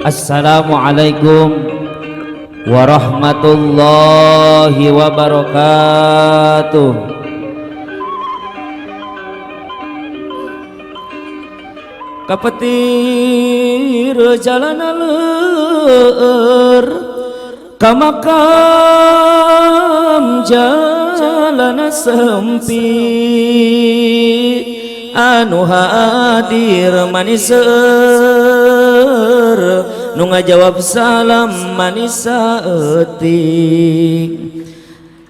Assalamualaikum warahmatullahi wabarakatuh. Kapetir jalan aleur ka makam jalan sempit, anu hadir manis seueur, nu ngajawab salam manis saeutik.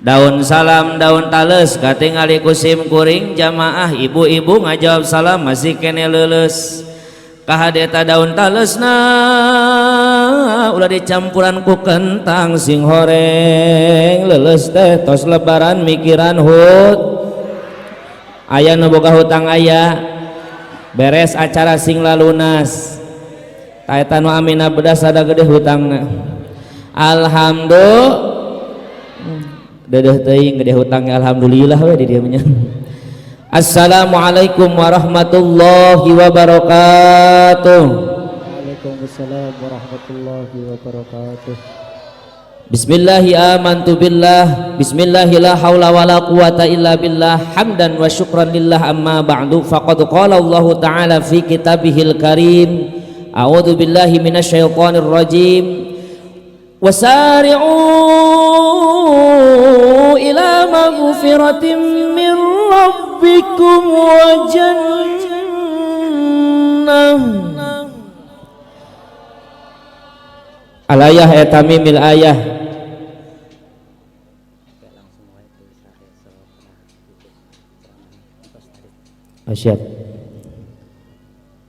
Daun salam daun tales katingali ku sim kuring jamaah ibu-ibu ngajawab salam masih kene leuleus. Kahadeta daun talesna ulah dicampuran ku kentang sing horeng leuleus teh tos lebaran mikiran hut. Aya nu boga hutang aya beres acara sing lalunas. Ta eta nu amina bedas ada gede hutangna. Alhamdulillah dedeh teuing gede hutangnya, alhamdulillah we di dieu nya. Assalamualaikum warahmatullahi wabarakatuh. Waalaikumsalam warahmatullahi wabarakatuh. Bismillahi amantu billah, bismillahi la haula wala quwata illa billah, hamdan wa syukran lillah, amma ba'du. Faqad qala Allahu ta'ala fi kitabihil karim, a'udzu billahi minasyaitonir rajim, wasari'u ila maghfiratin min rabbikum wa jannah. Alayah etamimil ayah. Oh, siap.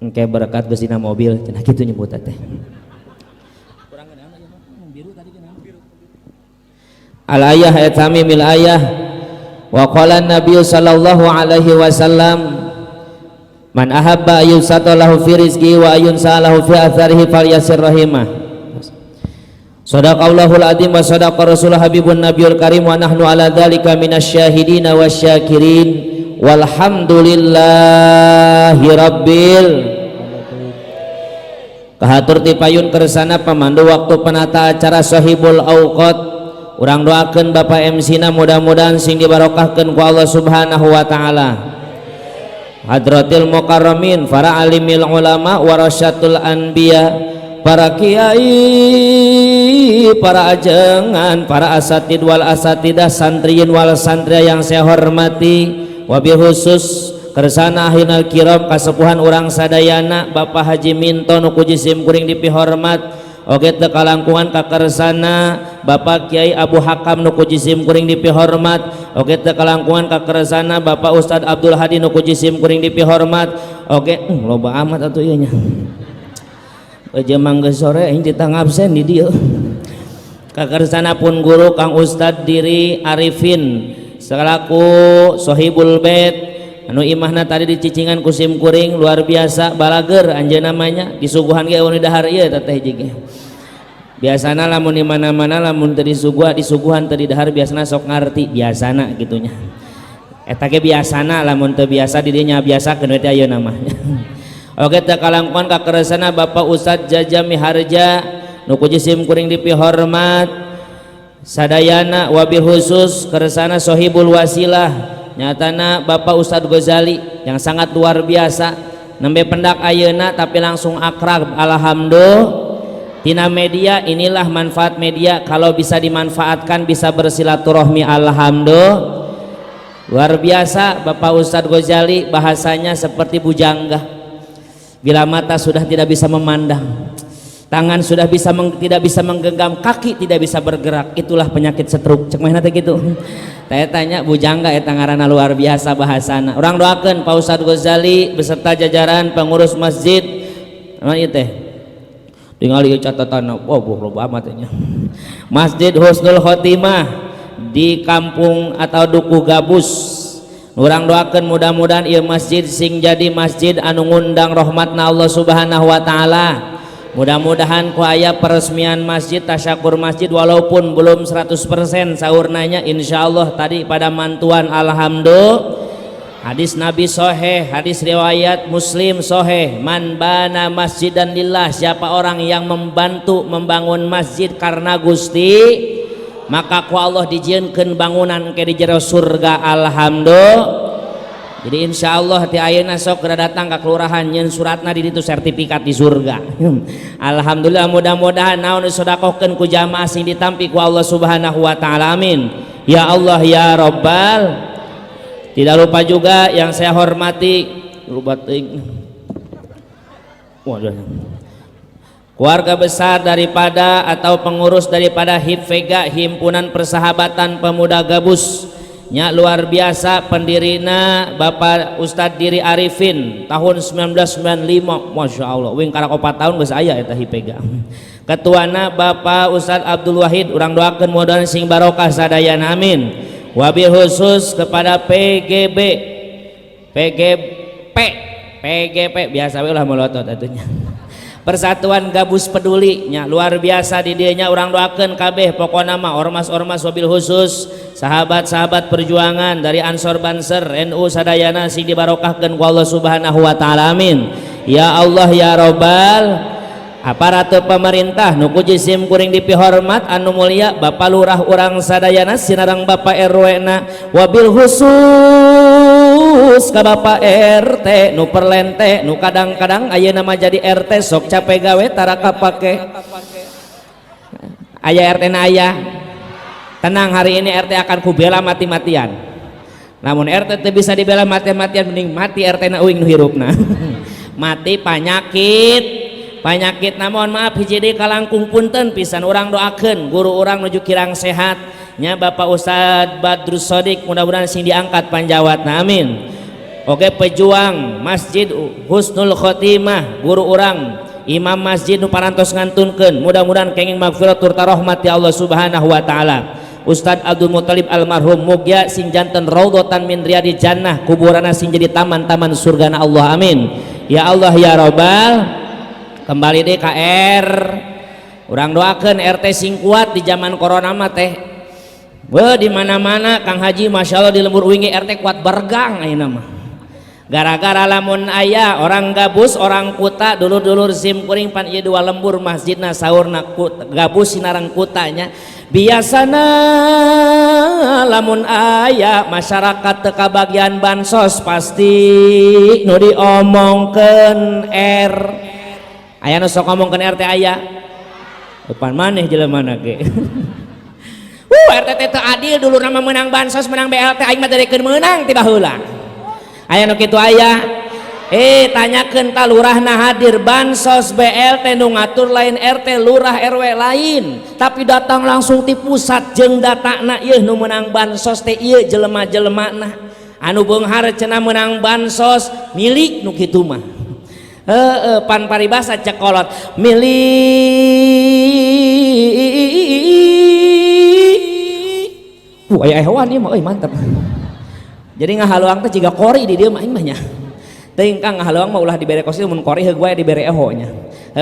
Engke berkat geusina mobil cenah kitu nyebut teh. Al ayah etamimil ayah. Wa qala Nabi sallallahu alaihi wasallam, man ahabba ayyusata lahu fi rizqi wa ayyunsa lahu fi atharihi falyasir rahimah. Sadaqallahul azim wa sadaqa rasulullah habibun nabiyul karim wa nahnu ala dzalika minasyahidina wasyakirin walhamdulillahi rabbil. Kahatur ti payun kersana pamandu waktu penata acara sahibul awqat. Urang doakeun Bapak MC na mudah-mudahan sing dibarokahkeun ku Allah Subhanahu wa taala. Hadratil mukarramin, para alimil ulama, warasatul anbiya, para kiai, para ajengan, para asatid wal asatidah, santriyin wal santria yang saya hormati, wabil khusus kersana ahinal kiram kasepuhan urang sadayana Bapak Haji Minto nu ku jisim kuring dipihormat. Oge teu kalangkungan ka kersana Bapak Kiai Abu Hakam nu ku jisim kuring dipihormat. Oge teu kalangkungan ka kersana Bapak Ustad Abdul Hadi nu ku jisim kuring dipihormat. Oge loba amat atuh ieu nya. Jemang geus sore aing ditang absen di dieu. Ka kersana pun guru Kang Ustad Diri Arifin selaku Sohibul Bait anu imahna tadi dicicingan ku sim kuring luar biasa balager anjeunna namanya disuguhan ge eueuh dahar ieu teh hiji ge. Biasana lamun di mana-mana lamun teu disuguhan, disuguhan teu didahar biasana sok ngarti biasana gitunya. Eta ge biasana lamun teu biasa di dinya biasakeun we teh ayeuna mah. Oke teu kalangkuan ka keresana Bapak Ustad Jaja Miharja nu ku jisim kuring dipihormat sadayana wabil khusus keresana Sohibul Wasilah nyatana Bapak Ustad Ghazali yang sangat luar biasa nembe pendak ayeuna tapi langsung akrab alhamdulillah. Tina media inilah manfaat media kalau bisa dimanfaatkan bisa bersilaturahmi alhamdulillah. Luar biasa Bapak Ustad Ghazali bahasanya seperti bujangga, bila mata sudah tidak bisa memandang, tangan sudah bisa tidak bisa menggenggam, kaki tidak bisa bergerak, itulah penyakit stroke. Cek mana teh gitu. Saya tanya bujangga eta ngaranna luar biasa bahasana. Urang doakeun Pak Ustad Ghazali beserta jajaran pengurus masjid. Naon ieu teh? Tingali ieu catatan, oh loba amat nya. Masjid Husnul Khotimah di kampung atau Dukuh Gabus. Urang doakeun mudah-mudahan ieu masjid sing jadi masjid anu ngundang rahmatna Allah Subhanahu wa taala. Mudah-mudahan ku aya peresmian masjid, tasyakur masjid walaupun belum 100% saurnanya insyaallah tadi pada mantuan alhamdulillah. Hadis Nabi soheh, hadis riwayat Muslim soheh. Man bana masjidan lillah, siapa orang yang membantu membangun masjid karena Gusti, maka ku Allah dijieunkeun bangunan ke di jero surga. Alhamdulillah. Jadi insya Allah ti ayeuna sok geura datang ka kelurahan, nyeun suratna di ditu, sertifikat di surga. Alhamdulillah, mudah-mudahan naon disodakohkeun ku jamaah sing ditampi ku Allah Subhanahu wa taala. Amin. Ya Allah ya Rabbal. Tidak lupa juga yang saya hormati, lupa teuing. Waduh. Keluarga besar daripada atau pengurus daripada HIPVEGA, Himpunan Persahabatan Pemuda Gabus nya, luar biasa, pendirina Bapak Ustadz Diri Arifin tahun 1995. Masya Allah, wing karak 4 tahun geus aya eta HIPVEGA. Ketuana Bapak Ustadz Abdul Wahid, urang doakeun mudah-mudahan sing barokah sadayana, amin. Wabil khusus kepada PGB, PGP, PGP, biasa we lah melotot atunya, Persatuan Gabus Peduli nya, luar biasa di dieu nya. Urang doakeun kabeh pokona mah ormas-ormas, wabil khusus sahabat-sahabat perjuangan dari Ansor, Banser, NU sadayana sing dibarokahkeun ku Allah Subhanahu wa taala, amin ya Allah ya Robbal. Aparatur pemerintah nu ku sim kuring dipihormat, anu mulia Bapak Lurah urang sadayana sinareng Bapak RW na, wabil khusus ka Bapak RT nu perlente, nu kadang-kadang ayeuna mah jadi RT sok capek gawe tara kapake. Aya RT na aya, tenang, hari ini RT akan kubela mati-matian. Namun RT teu bisa dibela mati-matian, mending mati RT na, uing nu hirupna mati panyakit panyakit. Namun maaf, hiji deui kalangkung punten pisan, urang doakeun guru urang nuju kirang sehat nya, Bapak Ustad Badrus Sodik, mudah-mudahan sing diangkat panjawatna, amin. Oke, pejuang Masjid Husnul Khotimah, guru urang imam masjid nu parantos ngantunkeun, mudah-mudahan kenging magfirah turta rahmat ya Allah Subhanahu wa taala. Ustad Abdul Muthalib almarhum, mugia sing janten raudhatan min riyadil jannah, kuburanna sing jadi taman-taman surgana Allah, amin ya Allah ya Robbal. Kembali deh KR, urang doakan RT sing kuat di zaman corona mah teh. Wah, di mana-mana Kang Haji, masya Allah, di lembur wingi RT kuat bergang ayeuna mah. Gara-gara lamun aya orang Gabus, orang Kuta, dulur-dulur sim kuring pan ieu dua lembur masjidna, saurna Gabus sinareng Kutanya. Biasana lamun aya masyarakat teu kabagian bansos, pasti nu diomongkeun R. Aya nu sok ngomongkeun RT? Aya depan maneh jelema ge. RT teh teu adil, dulu nama menang bansos, menang BLT, aing mah darekeun meunang ti baheula. Aya nu kitu aya? Eh, tanyakeun ta lurahna hadir. Bansos, BLT nu ngatur lain RT, lurah, RW lain, tapi datang langsung ti pusat jeung datana. Ieu nu menang bansos teh ieu jelema-jelemana, anu beunghar cenah menang bansos milik nu kitu mah. Heeh, pan paribasa cek kolot milik. Aya hewan ieu mah euy, mantep. Jadi ngahaluang teh jiga kori di dieu mah aing mah nya. Teuing Kang, ngahaluang mah ulah dibere kos, mun kori heug wae dibere eho nya.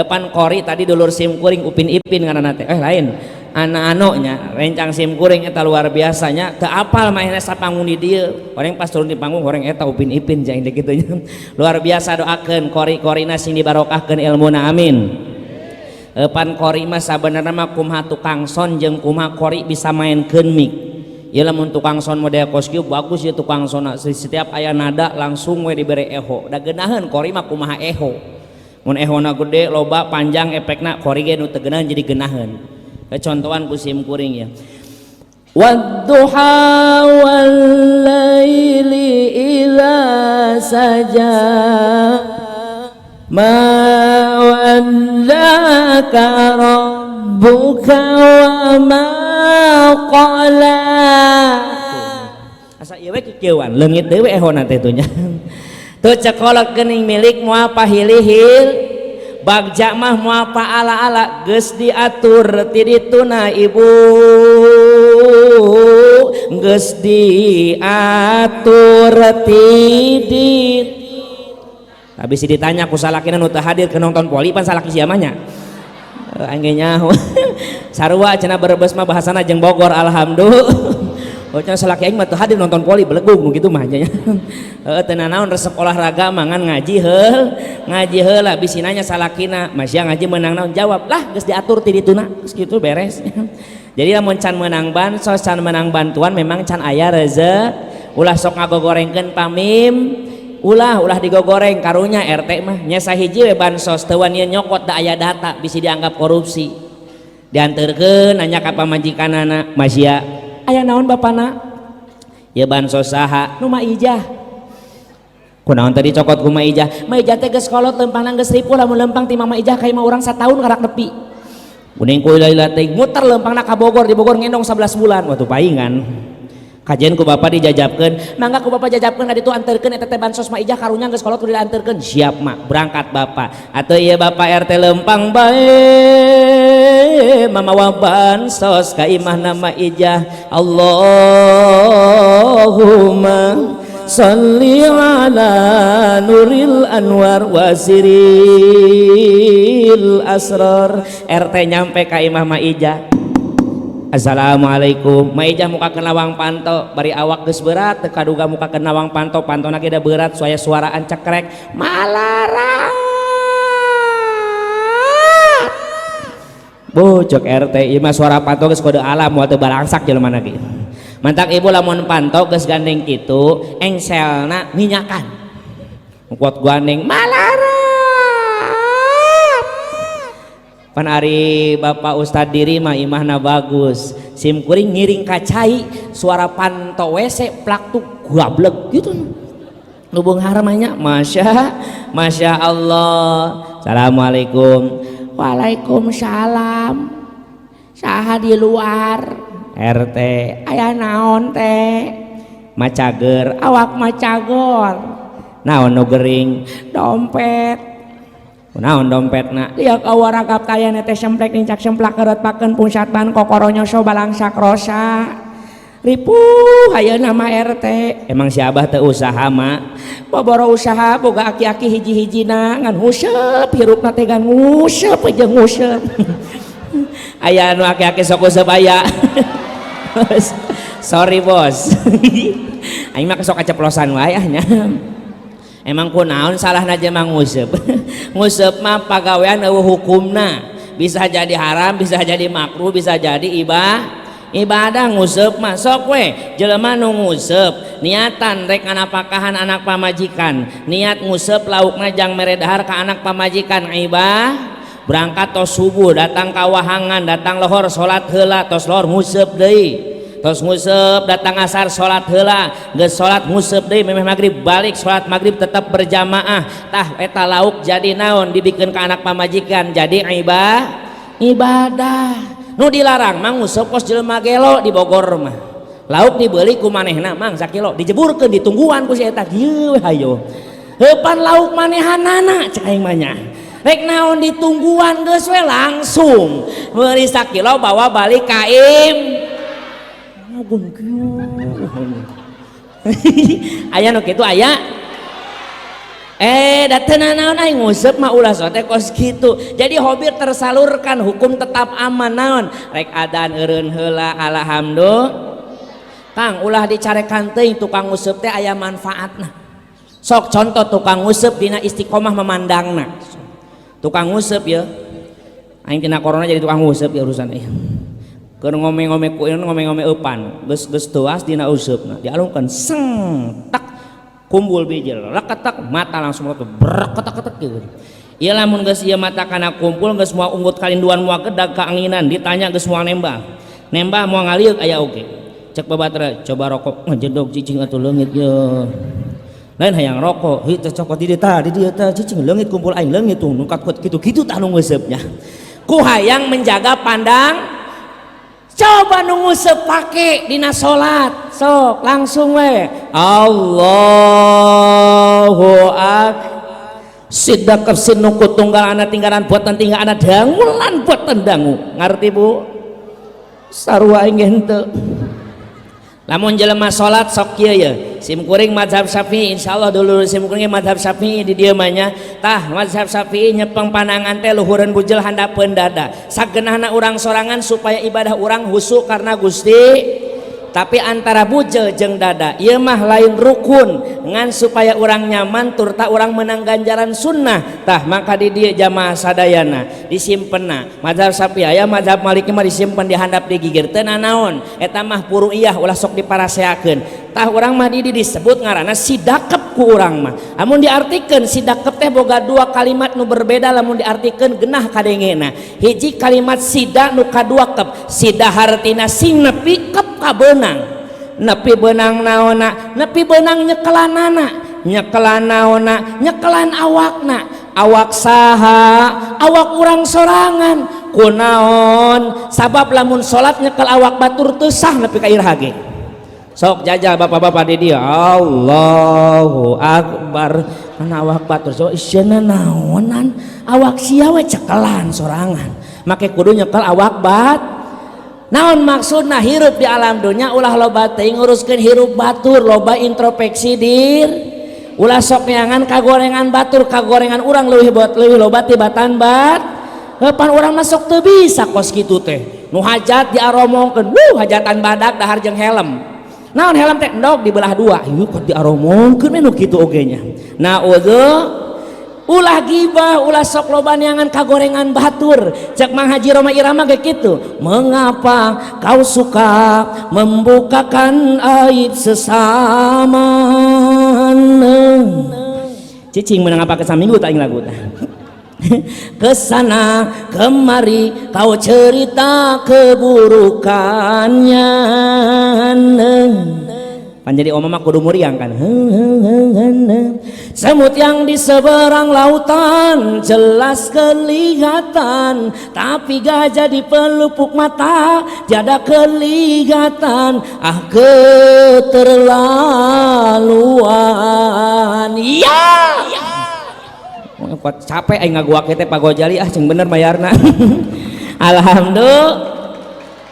Pan kori tadi dulur sim kuring Upin Ipin ngaranna teh. Eh, lain. Anak-anu nya, rencang sim kuring eta luar biasanya, teu apal maehna sapanggung di dieu. Horeng pas turun di panggung horeng eta Upin Ipin jaing teh kitu nya. Luar biasa, doakeun kori-korina sing dibarokahkeun ilmuna, amin. Pan kori mah sabenerna mah kumaha tukang son jeung kumaha kori bisa mainkeun mic. Ya, lamun tukang son model kos kieu bagus ya tukang son, setiap aya nada langsung we dibere eho. Da geunaheun kori mah kumaha eho. Mun ehona gede, loba, panjang efekna, kori ge nu teu geunaheun jadi geunaheun. Contohan ku sim kuring ya. Wadduha wal laili idza saja ma wallaka rabbuka wa ma qala. Asa ieu we kikieuan, leungit deui we ehona teh tuh nya. Tuh cekolot geuning milik moal pahilihil, bagja mah moal pa ala-ala, geus diatur ti dituna ibu, geus diatur ti dit. Tapi si ditanya ku salakina nu teu hadir ke nonton poli, pan salaki sia mah nya. Aing ge nyaho. Sarua cenah Brebes mah bahasana jeung Bogor, alhamdulillah. Oh, cenah salaki aing mah teu hadir nonton voli, belegug nu kitu mah nya. Heeh, teu nanaon resep olahraga mangan ngaji heul, ngaji heula bisi nanya salakina, "Masya ngaji meunang naon?" Jawab, "Lah geus diatur ti dituna." Geus kitu beres. Jadi lamun can meunang bansos, can meunang bantuan, memang can aya rezeki. Ulah sok ngagogorengkeun pamim, ulah ulah digogoreng. Karunya RT mah nya sahiji we bansos teu wani nyokot, da aya data, bisa dianggap korupsi. Dianterkeun, nanya ka pamajikanana, "Masya aya naon bapana?" "Ya bansos." "Saha nu?" "Maijah." "Kunaon tadi cokot ku Maijah?" "Maijah teh geus kolot, lempangna geus ripuh. Lamun lempang ti Mama Ijah ka imah urang sataun karak nepi kuning ku lila teh, muter lempangna ka Bogor, di Bogor ngendong 11 bulan waktu paingan." Kajian ku bapak dijajabkeun, "Mangga ku bapak jajabkeun ka ditu, anterkeun eta teh bansos Maijah, karunya geus kolot kudu dianterkeun." "Siap, Mak." Berangkat bapak atau iya bapak RT lempang bae mamawa bansos ka imahna Maijah. Allahumma salli ala nuril anwar wasiril asrar. RT nyampe ka imah Maijah. "Assalamualaikum." Maijah mukakeun lawang panto, bari awak geus berat teu kaduga mukakeun lawang panto, pantona ge da berat, suaya suaraan cekrek malarat. Bu, cek RT, ieu mah suara panto geus kode alam, moal teu balangsak jelema ge. Mantak ibu lamun panto geus gandeng kitu, engselna minyakan. Kuat gandeng malarat. Pan ari Bapak Ustad diri mah imahna bagus. Sim kuring ngiring ka cai, suara panto WC plak tuh gablek gitu. Nu beunghar mah nya, Masya Masya Allah. Assalamualaikum. Waalaikumsalam. Saha di luar? RT. Aya naon teh? Macager, awak macagor. Naon nu gering? Dompet. Naon dompetna? Liak awaragap kayana teh semplek nincak semplak keret pakeun pungsat ban kokoronyo so balangsak rosa. Ripuh ayeuna mah RT. Emang si Abah teu usaha mak? Boboro usaha boga aki-aki hiji-hijina ngan nguseup hirupna teh, ngan nguseup jeung nguseup. Aya anu aki-aki sok useup aya. Sorry bos. Aing mah sok kaceplosan wae ah nya. Emang kunaon salahna jelema nguseup? Nguseup mah pagawean eueuh hukumna. Bisa jadi haram, bisa jadi makruh, bisa jadi ibadah nguseup mah. Sok we jelema nu nguseup niatan rek nganapakahan anak pamajikan, niat nguseup laukna jang mere dahar ka anak pamajikan, ibah berangkat tos subuh, datang ka wahangan, datang lohor salat heula, tos lohor nguseup deui, tos nguseup datang asar salat heula, geus salat nguseup deui, memeh maghrib balik salat maghrib tetap berjamaah. Tah eta lauk jadi naon? Dibikeun ka anak pamajikan jadi ibadah. Nu dilarang mah nguseup kos jelema gelo di Bogor mah, lauk dibeli ku manehna, "Mang, sakilo," dijeburkeun, ditungguan ku si eta kieu we. Hayo heupan lauk manehanana, cek aing mah nya, rek naon ditungguan? Geus we langsung meuli sakilo bawa balik ka im. Agun kieu aya nu kitu aya. Da teu nanaon aing nguseup mah, ulah sote kos kitu. Jadi hobi tersalurkan, hukum tetap aman. Naon rek adan eureun heula, alhamdulillah. Kang, ulah dicarekan teuing, tukang nguseup teh aya manfaatna. Sok contoh tukang nguseup dina istiqomah memandangna. Tukang nguseup ya, aing tina corona jadi tukang nguseup ya urusan ieu. Keur ngome-ngome ku ngome-ngome eupan, geus geus teuas dina useupna, dialungkeun seng tak kumbul bijil reketek, mata langsung melotot berketek-ketek gitu. Ieu lamun geus ieu mata kana kumpul geus moal unggut kalinduan, moal gedag kaanginan, ditanya geus moal nembah. Nembah moal ngaliuk aya oge. Cek babatra, "Coba rokok," ngajedog, "Cicing atuh leungit ye." Lain hayang rokok, heuh teh cokot di dieu tah, di dieu tah cicing leungit kumpul aing leungit tuh nungkat kitu-kitu tah nu ngeuseupnya. Ku hayang menjaga pandang. Coba nu nguseup pake dina salat, sok langsung we Allahu akbar. Sidak sinuku tunggal anak tinggalan buatan tinggal anak dangulan buatan dangu, ngerti bu? Sarua aing henteu. Lamun jelema salat sok kieu ye, sim kuring mazhab Syafi'i, insyaallah dulu sim kuring mazhab Syafi'i di dieu mah nya. Tah mazhab Syafi'i nyepeng panangan teh luhureun bujel handapeun dada, sagenahna urang sorangan supaya ibadah urang khusyuk karena Gusti. Tapi antara bujel jeung dada ieu mah lain rukun, ngan supaya urang nyaman turta urang menang ganjaran sunnah. Tah maka di dieu jamaah sadayana disimpenna. Mazhab Syafi'i aya, mazhab Maliki mah disimpen di handap di gigir teu nanaon. Eta mah puruiyah ulah sok diparaseakeun. Tah urang mah di disebut ngaranna sidakep ku urang mah. Amun diartikeun sidakep teh boga dua kalimat nu berbeda, lamun diartikeun genah kadengena. Hiji kalimat sida, nu kadua kep. Sida hartina sing nepi, kep ka beunang. Nepi beunang naonna? Nepi beunang nyekelanana. Nyekelan naonna? Nyekelan awakna. Awak saha? Awak urang sorangan. Kunaon? Sabab lamun salat nyekel awak batur teu sah nepi ka iraha ge. Sok jajal bapak-bapak di dia, Allahu Akbar, kana awak batur sok isieuna naonan, awak sia we cekelan sorangan. Make kudu nyekel awak bat. Naon maksudna hirup di alam dunya ulah loba teuing nguruskeun hirup batur, loba introspeksi dir. Ulah sok neangan kagorengan batur, kagorengan urang leuwih buat leuwih loba tibatan bat. Pan urang mah sok teu bisa kos kitu teh. Nu hajat diaromongkeun, wuh hajatan badak dahar jeung helm. Naon helm teh endog dibelah dua, ieu kok diaromongkeun we nu kitu oge nya. Naudzu ulah gibah, ulah sok loba neangan kagorengan batur. Cek Mang Haji Rhoma Irama ge kitu. Mengapa kau suka membukakan aib sesama? Cicing menang apa ke saminggu tak lagu tah. Kesana kemari kau cerita keburukannya. Pan jadi oma mah kudu muriang kan. Semut yang di seberang lautan jelas kelihatan, tapi gajah di pelupuk mata tiada kelihatan. Ah keterlaluan. Ya. Kuat capek aing ngaguak teh Pak Gojali ah cing bener bayarna. Alhamdulillah.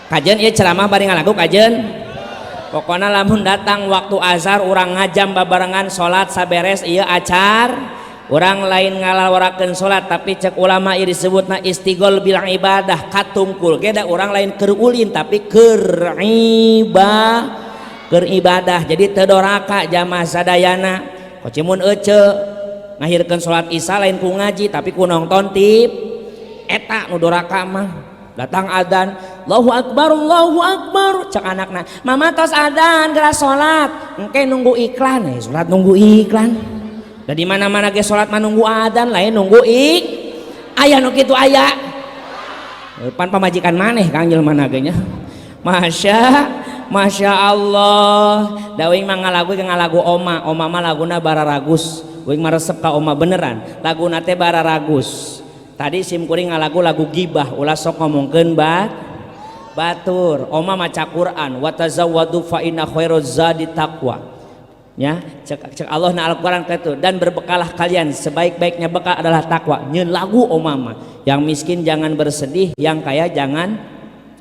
Kajen ieu ceramah bari ngalagu kajen. Pokona lamun datang waktu azhar urang ngajam babarengan salat saberes ieu acar. Urang lain ngalaworakeun salat tapi cek ulama ieu disebutna istighol bil ibadah katungkul ge da urang lain keur ulin tapi keur ibadah. Jadi teu doraka jamaah sadayana. Kocimun ece ngahirkeun salat isya lain ku ngaji tapi ku nonton tip eta nu doraka mah. Datang adzan, Allahu akbar, Allahu akbar, cek anakna, mama tos adzan geura salat, engke nunggu iklan, salat nunggu iklan. Da di mana-mana ge salat mah nunggu adzan, lain nunggu ik. Aya nu kitu aya. Pan pamajikan maneh Kang jelema ge nya. Masya Allah. Da uing mah ngalagu ge ngalagu oma, oma mah laguna bararagus. Uing mah resep ka oma beneran, laguna teh bararagus. Tadi sim kuring ngalagu lagu gibah, ulah sok ngomongkeun batur. Oma maca Quran, wa tazawwadu fa inna khairaz zadi taqwa. Ya, cek Allah na Al-Qur'an kitu, dan berbekalah kalian, sebaik-baiknya bekal adalah takwa. Nyeun lagu oma mah. Yang miskin jangan bersedih, yang kaya jangan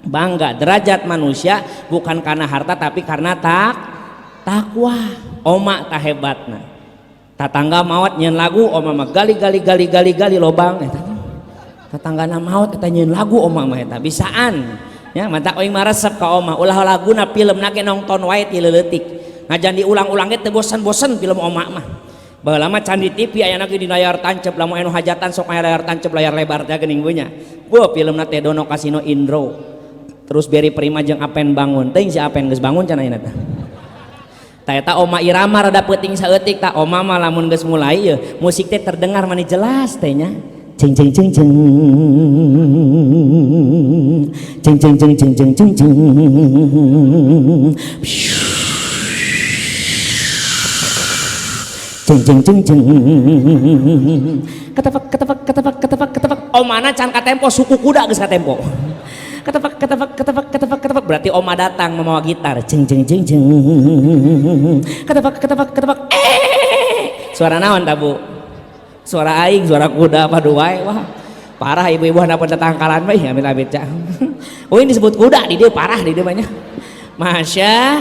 bangga. Derajat manusia bukan karena harta tapi karena takwa. Oma tah hebatna. Tatangga maot nyeun lagu oma mah gali gali gali gali gali lobang eta. Tatanggana maot eta nyeun lagu oma mah eta bisaan. Ya mata oing mah resep ka oma, ulah laguna filmna ge nonton wae ti leutik. Najan diulang-ulang ge teu bosen-bosen film oma mah. Baheula mah can di TV aya ge di layar tancep, lamun anu hajatan sok aya layar tancep layar lebar teh geuning we nya. Wah filmna teh Dono Kasino Indro. Terus Beri Prima jeung Apen bangun. Teuing si Apen geus bangun can ayeuna teh. Ta eta Oma Irama rada peuting saeutik ta oma mah lamun geus mulai ye musik teh terdengar mani jelas teh nya. Ceng ceng ceng ceng. Ceng ceng ceng ceng ceng ceng ceng. Ceng ceng ceng ceng. Ketepak ketepak ketepak ketepak ketepak. Omana can katempo suku kuda geus katempo. Ketepak ketepak ketepak ketepak ketepak, berarti oma datang membawa gitar. Ceng ceng ceng ceng. Ketepak ketepak ketepak. Suara naon ta Bu? Suara aing, suara kuda padu wae. Wah, parah ibu-ibu handapun tetangkalan mah amit-amit cah. Oh ini disebut kuda di dieu parah di dieu banyak. Masya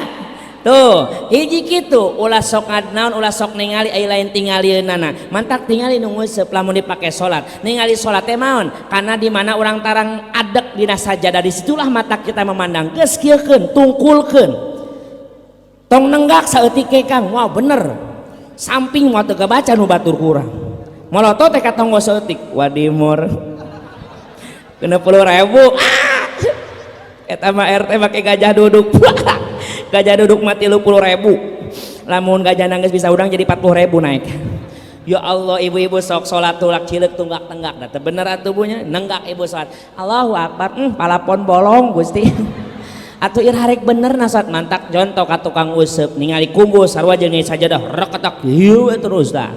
tuh hiji kitu ulah sok naon ulah sok ningali ai lain tingalieunana. Mantak tingali nu nguseup lamun dipake salat. Ningali salat teh maon? Karena di mana urang tarang adek dina sajadah disitulah mata kita memandang. Geus kieukeun, tungkulkeun. Tong nenggak saeutik ke, Kang. Wah, bener, samping mau teu kebaca nu batur kurang molotot teh ka tonggo saeutik wadimor 60.000. Ah, eta mah RT make gajah duduk. Gajah duduk mah 30.000, lamun gajah nangis bisa udang jadi 40.000 naik. Ya Allah, ibu-ibu sok sholat tulak cileuk tunggak tenggak dah bener atuh bunya nenggak. Ibu sholat, Allahu Akbar, palapon bolong. Gusti atuh, ir harek bener na salat. Mantak contoh ka tukang useup, ningali kumbu sarua jeung sajadah reketak ieu terus dah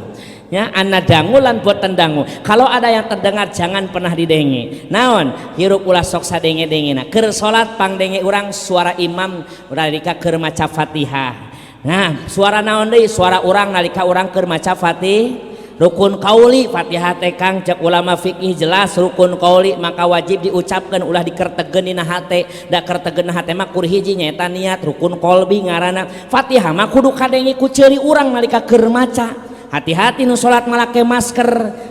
ya. Ana dangu lan boten dangu, kalau ada yang terdengar jangan pernah didenge. Naon hirup ulah sok sadenge-denge. Nah, keur salat pangdenge urang suara imam nalika keur maca Fatihah. Nah, suara naon deui? Suara urang nalika urang keur maca Fatih, rukun kauli Fatihah teh, Kang. Cek ulama fikih jelas rukun kauli, maka wajib diucapkan, ulah dikertegen dina hate. Da kertegen hate mah kur hiji, nyaeta niat, rukun kolbi ngaranna. Fatihah mah kudu kadenge ku ceuri urang nalika keur maca. Hati-hati nu salat make masker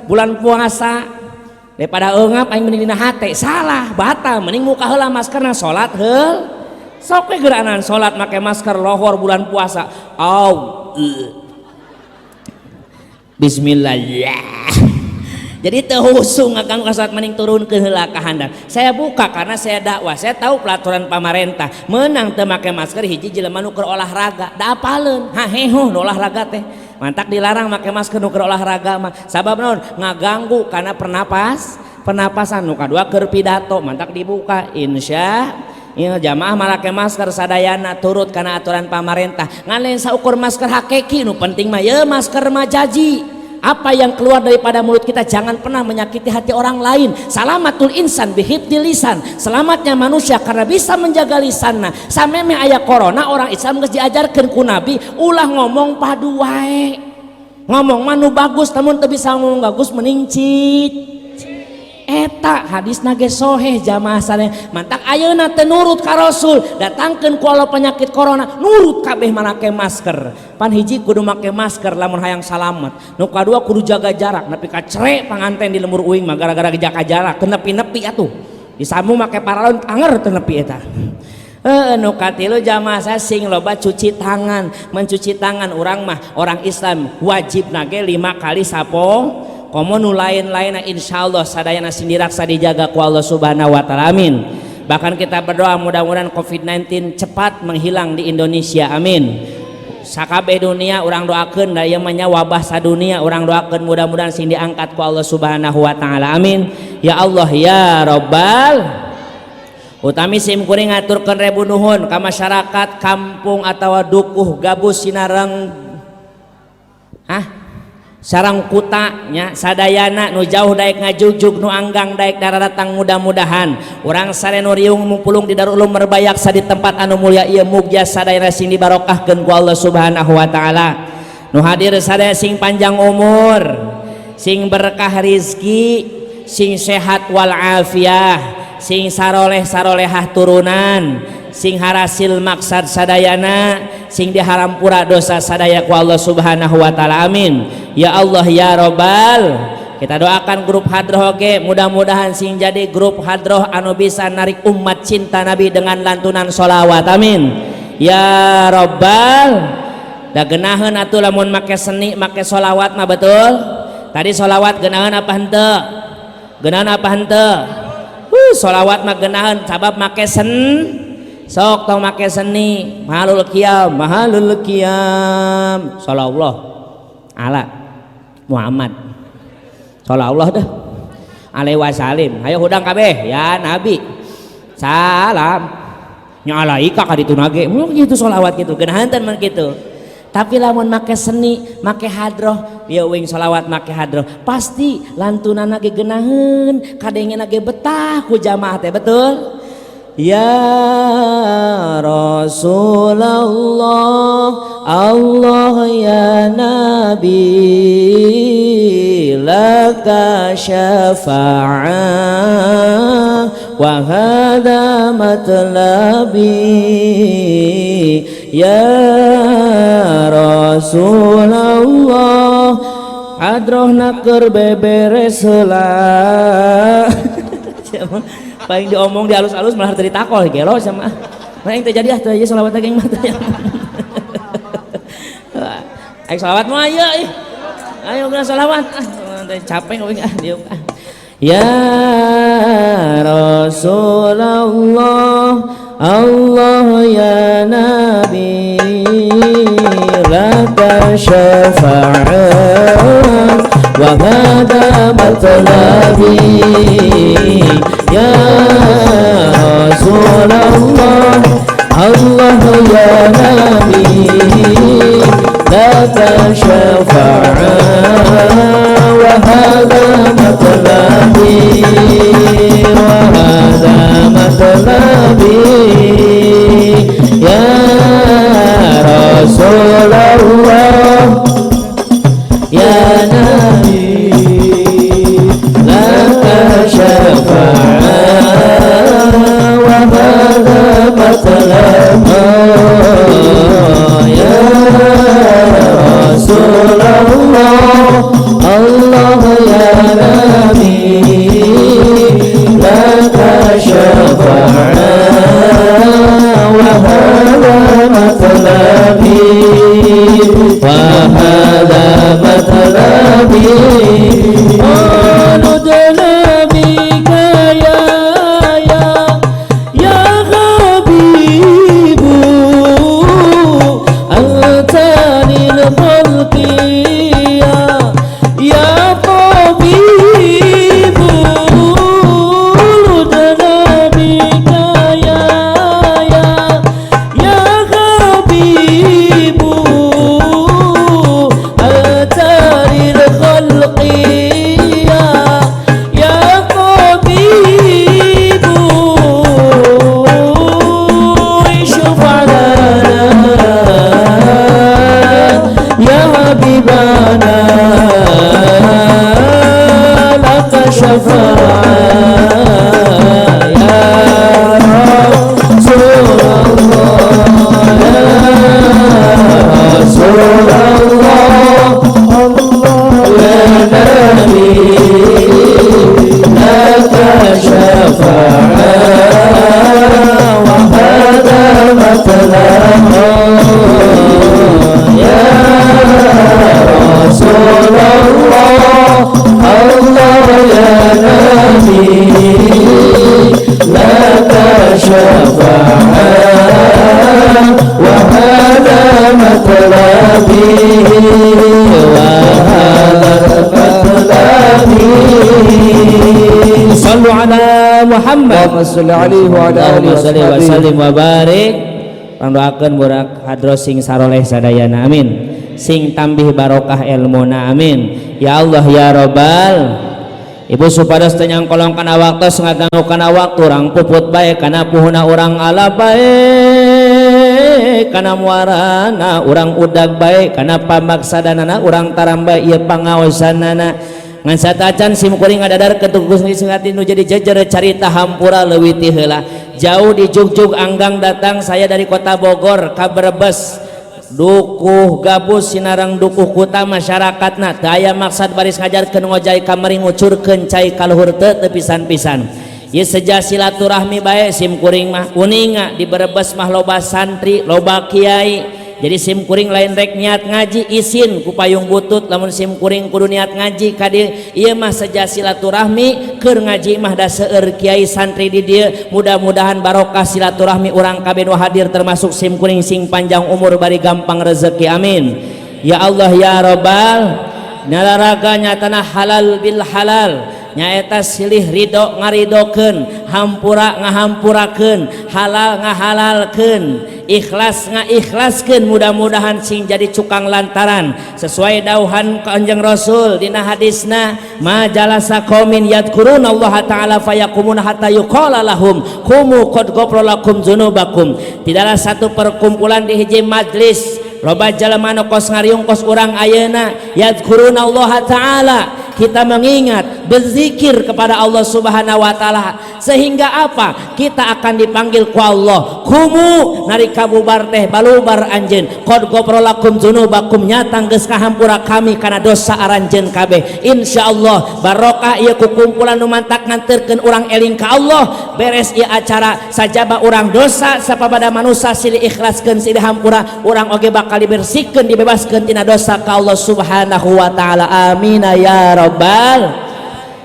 bulan puasa, daripada eungap aing mending dina hate. Salah, batal. Mending muka heula maskerna, salat heul. Sok we geranan salat make masker lohor bulan puasa. Au, bismillah ya. Jadi teu husung akang salat, mending turun ke heula ka handap. Saya buka karena saya dakwah, saya tahu peraturan pamarentah. Menang teu make masker hiji jelema nu keur olahraga, da apaleun haheho nu olahraga teh. Mantak dilarang make masker nu keur olahraga mah. Sabab naon? Ngaganggu karena pernapasan. Nu kadua keur pidato, mantak dibuka. Insya ya, jamaah make masker sadayana, turut karena aturan pamarentah. Ngan lain saukur masker hakiki, nu penting mah ya masker majazi. Apa yang keluar daripada mulut kita jangan pernah menyakiti hati orang lain. Salamatul insan bihifdzil lisan, selamatnya manusia karena bisa menjaga lisanna. Sameme aya corona, orang Islam geus diajarkeun ku Nabi ulah ngomong padu wae, ngomong mah nu bagus. Namun teu bisa ngomong bagus, mending cit. Eta hadis nage soheh, jamaah sadaya. Mantak ayeuna teu nurut ka Rasul, datangkeun ku Allah penyakit corona, nurut kabeh make masker. Pan hiji kudu make masker lamun hayang salamet, nu kadua kudu jaga jarak, nepi ka cere panganten di lembur uing mah gara-gara jaga jarak teu nepi-nepi atuh. Disamu make paralon anger teu nepi eta. Nu katilu, jamaah, saya sing loba cuci tangan, mencuci tangan. Urang mah orang Islam wajib nage 5 kali sapo, komo nu lain-lain. Insyaallah sadayana sing diraksa, dijaga ku Allah Subhanahu wa taala, amin. Bahkan kita berdoa mudah-mudahan COVID-19 cepat menghilang di Indonesia, amin. Sakabeh dunia urang doakeun, da ieu mah nya wabah sadunia. Urang doakeun mudah-mudahan sing diangkat ku Allah Subhanahu wa taala, amin ya Allah ya Rabbal. Utami sim kuring ngaturkeun rebu nuhun ka masyarakat kampung atawa dukuh Gabus Sinareng, hah, sarang kuta nya sadayana, nu jauh daek ngajugjug, nu anggang daek daratang. Mudah-mudahan urang sadaya nu riung mupulung di Darul Ulum Merbayaksa, di tempat anu mulia ieu, mugia sadayana sing dibarokahkeun ku Allah Subhanahu wa taala. Nu hadir sadaya sing panjang umur, sing berkah rizki, sing sehat wal afiah, sing saroleh sarolehah turunan, sing harasil maksad sadayana, sing diharampura dosa sadaya ku Allah Subhanahu wa taala, amin ya Allah ya Robbal. Kita doakan grup hadroh oge mudah-mudahan sing jadi grup hadroh anu bisa narik umat cinta Nabi dengan lantunan sholawat, amin ya Robbal. Da genaheun atuh lamun make seni, make sholawat mah. Betul, tadi sholawat genaheun apa henteu? Genaheun apa henteu? Sholawat mah genaheun sabab make sen. Sok tong make seni mahalul qiyam, mahalul qiyam, shallallahu ala Muhammad, shallallahu dah alaihi wasallim. Ayo hudang kabeh ya Nabi salam nya alaika ka ditu nage mun gitu sholawat gitu genahan mun kitu. Tapi lamun make seni, make hadroh ya, wing sholawat make hadroh pasti lantunan ge genaheun, kadengena ge betah ku jamaah teh. Betul ya Rasulullah, Allah ya Nabi, laka syafa'ah wa hadha matlabi ya Rasulullah. Hadroh keur beberes heula, paling diomong di alus-alus malah teu ditakol, gelo sama. Nah, yang terjadi ah teu sholawat geng mah. Ayo salawat mah ayo ih. Ayo geus salawat. Ah, capek we ah diuk ah. Ya Rasulullah, Allah ya Nabi, laka syafa'at wa hada matlabi. Ya Rasulullah, Allah ya Nabi, laka syafa'at wa hada matlabi, wa hada matlabi. Ya Rasulullah, ya Nabi, laka syafa'at wa hada matlabi. Ya Rasulullah, Allah ya Nabi, laka syafa'at wa hada matlabi, wa hada matlabi. Quludna bika ya ya ya habibu, anta lil khalqi ya ya tabibu. Quludna bika ya ya ya habibu, anta lil khalqi ya ya tabibu. Syufa lana ya habibana, laka syafa'at ya Rasulullah, ya Rasulullah, ya Nabi, laka syafa'at wa hada matlabi. Ya Rasulullah, Allah ya Nabi, laka syafa'at wa hada matlabi, wa hada matlabi. Sallu ala Muhammad. Allahumma sholli alaihi wa ala alihi Allahumma sholli wa sallim wa barik. Pangdoakeun burak hadros sing saroleh sadayana, amin. Sing tambih barokah ilmuna, amin. Ya Allah ya Rabbal. Ibu supados teu nyangkolong kana waktos ngaganggu kana waktu urang puput bae kana puhuna urang ala bae kana muarana urang udag bae kana pamaksadanana urang taram bae ieu pangaosanana. Ngan satacan sim kuring ngadadar ketukus singati nu jadi jejer carita hampura leuwih ti heula. Jauh di Jugjug anggang datang saya dari kota Bogor ka Brebes, Dukuh Gabus Sinarang Dukuh Kuta masyarakatna teu aya maksad baris ngajarkeun ngojay kamari ngucurkeun cai ka luhur teu pisan-pisan. Ieu seja silaturahmi bae sim kuring mah uninga di Brebes mah loba santri loba kiai. Jadi sim kuring lain rek niat ngaji isin ku payung butut, lamun sim kuring kudu niat ngaji ka dieu ieu mah seja silaturahmi keur ngaji mah da seueur kiai santri di dieu. Mudah-mudahan barokah silaturahmi urang kabeh nu hadir termasuk sim kuring sing panjang umur bari gampang rezeki, amin. Ya Allah ya Rabbal. Nalaraga nyatana halal bil halal, nyaeta silih ridho ngaridokeun, hampura ngahampurakeun, halal ngahalalkeun, ikhlas ngaikhlaskeun. Mudah-mudahan sing jadi cukang lantaran sesuai dauhan Kanjeng Rasul dina hadisna, ma jalasa qaumin yadhkuruna Allah ta'ala fayakumuna hatta yuqala lahum qumu qad ghafara lakum dzunubakum. Tidaklah satu perkumpulan di hiji majlis loba jalma nu kos ngariung kos urang ayeuna yadhkuruna Allah ta'ala, kita mengingat berzikir kepada Allah Subhanahu wa taala Sehingga apa? Kita akan dipanggil ku Allah. Qumu, nalika bubar teh balubar anjeun. Qad ghafara lakum dzunubakum, nyata geus kahampura kami kana dosa aranjeun kabeh. Insyaallah barokah ieu kukumpulan nu mantak nganterkeun urang eling ka Allah. Beres ieu acara, sajaba urang dosa sapada manusia silih ikhlaskeun, silih hampura, urang oge bakal dibersihkeun, dibebaskeun tina dosa ka Allah Subhanahu wa taala. Amin ya rabbal.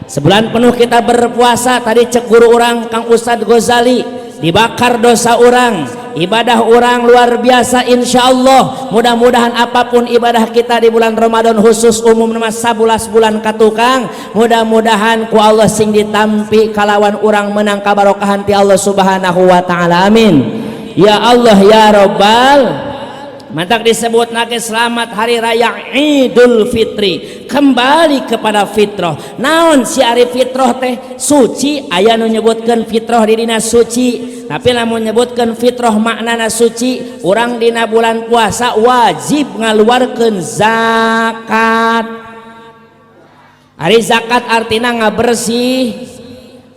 Sebulan penuh kita berpuasa, tadi cek guru urang Kang Ustadz Ghazali, dibakar dosa urang, ibadah urang luar biasa. Insya Allah mudah-mudahan apapun ibadah kita di bulan Ramadan, khusus umum nama 11 bulan katukang, mudah-mudahan ku Allah sing ditampi kalawan urang menang kabarokahan ti Allah Subhanahu wa taala. Amin ya Allah ya Rabbal. Mantak disebut lagi selamat hari raya Idul Fitri, kembali kepada fitrah. Naon si ari fitrah teh? Suci. Aya nu nyebutkeun fitrah dirina suci, tapi lamun nyebutkeun fitrah maknana suci, urang dina bulan puasa wajib ngaluarkeun zakat. Ari zakat artina ngabersih.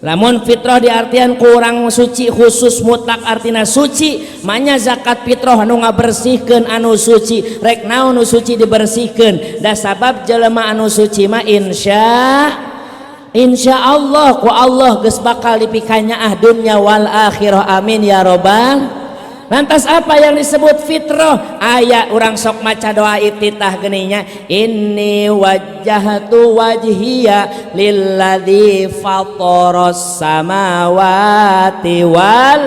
Lamun fitrah diartian kurang suci, khusus mutlak artina suci, manya zakat fitrah anu ngabersihkeun anu suci. Rek naon nu suci dibersihkeun? Da sabab jelema anu suci mah insya Allah ku Allah geus bakal dipikanyaah dunya wal akhirah. Amin ya robbal. Lantas apa yang disebut fitrah? Aya urang sok maca doa iftitah geninya, inni wajjahtu wajhiya lilladzi fataras samawati wal.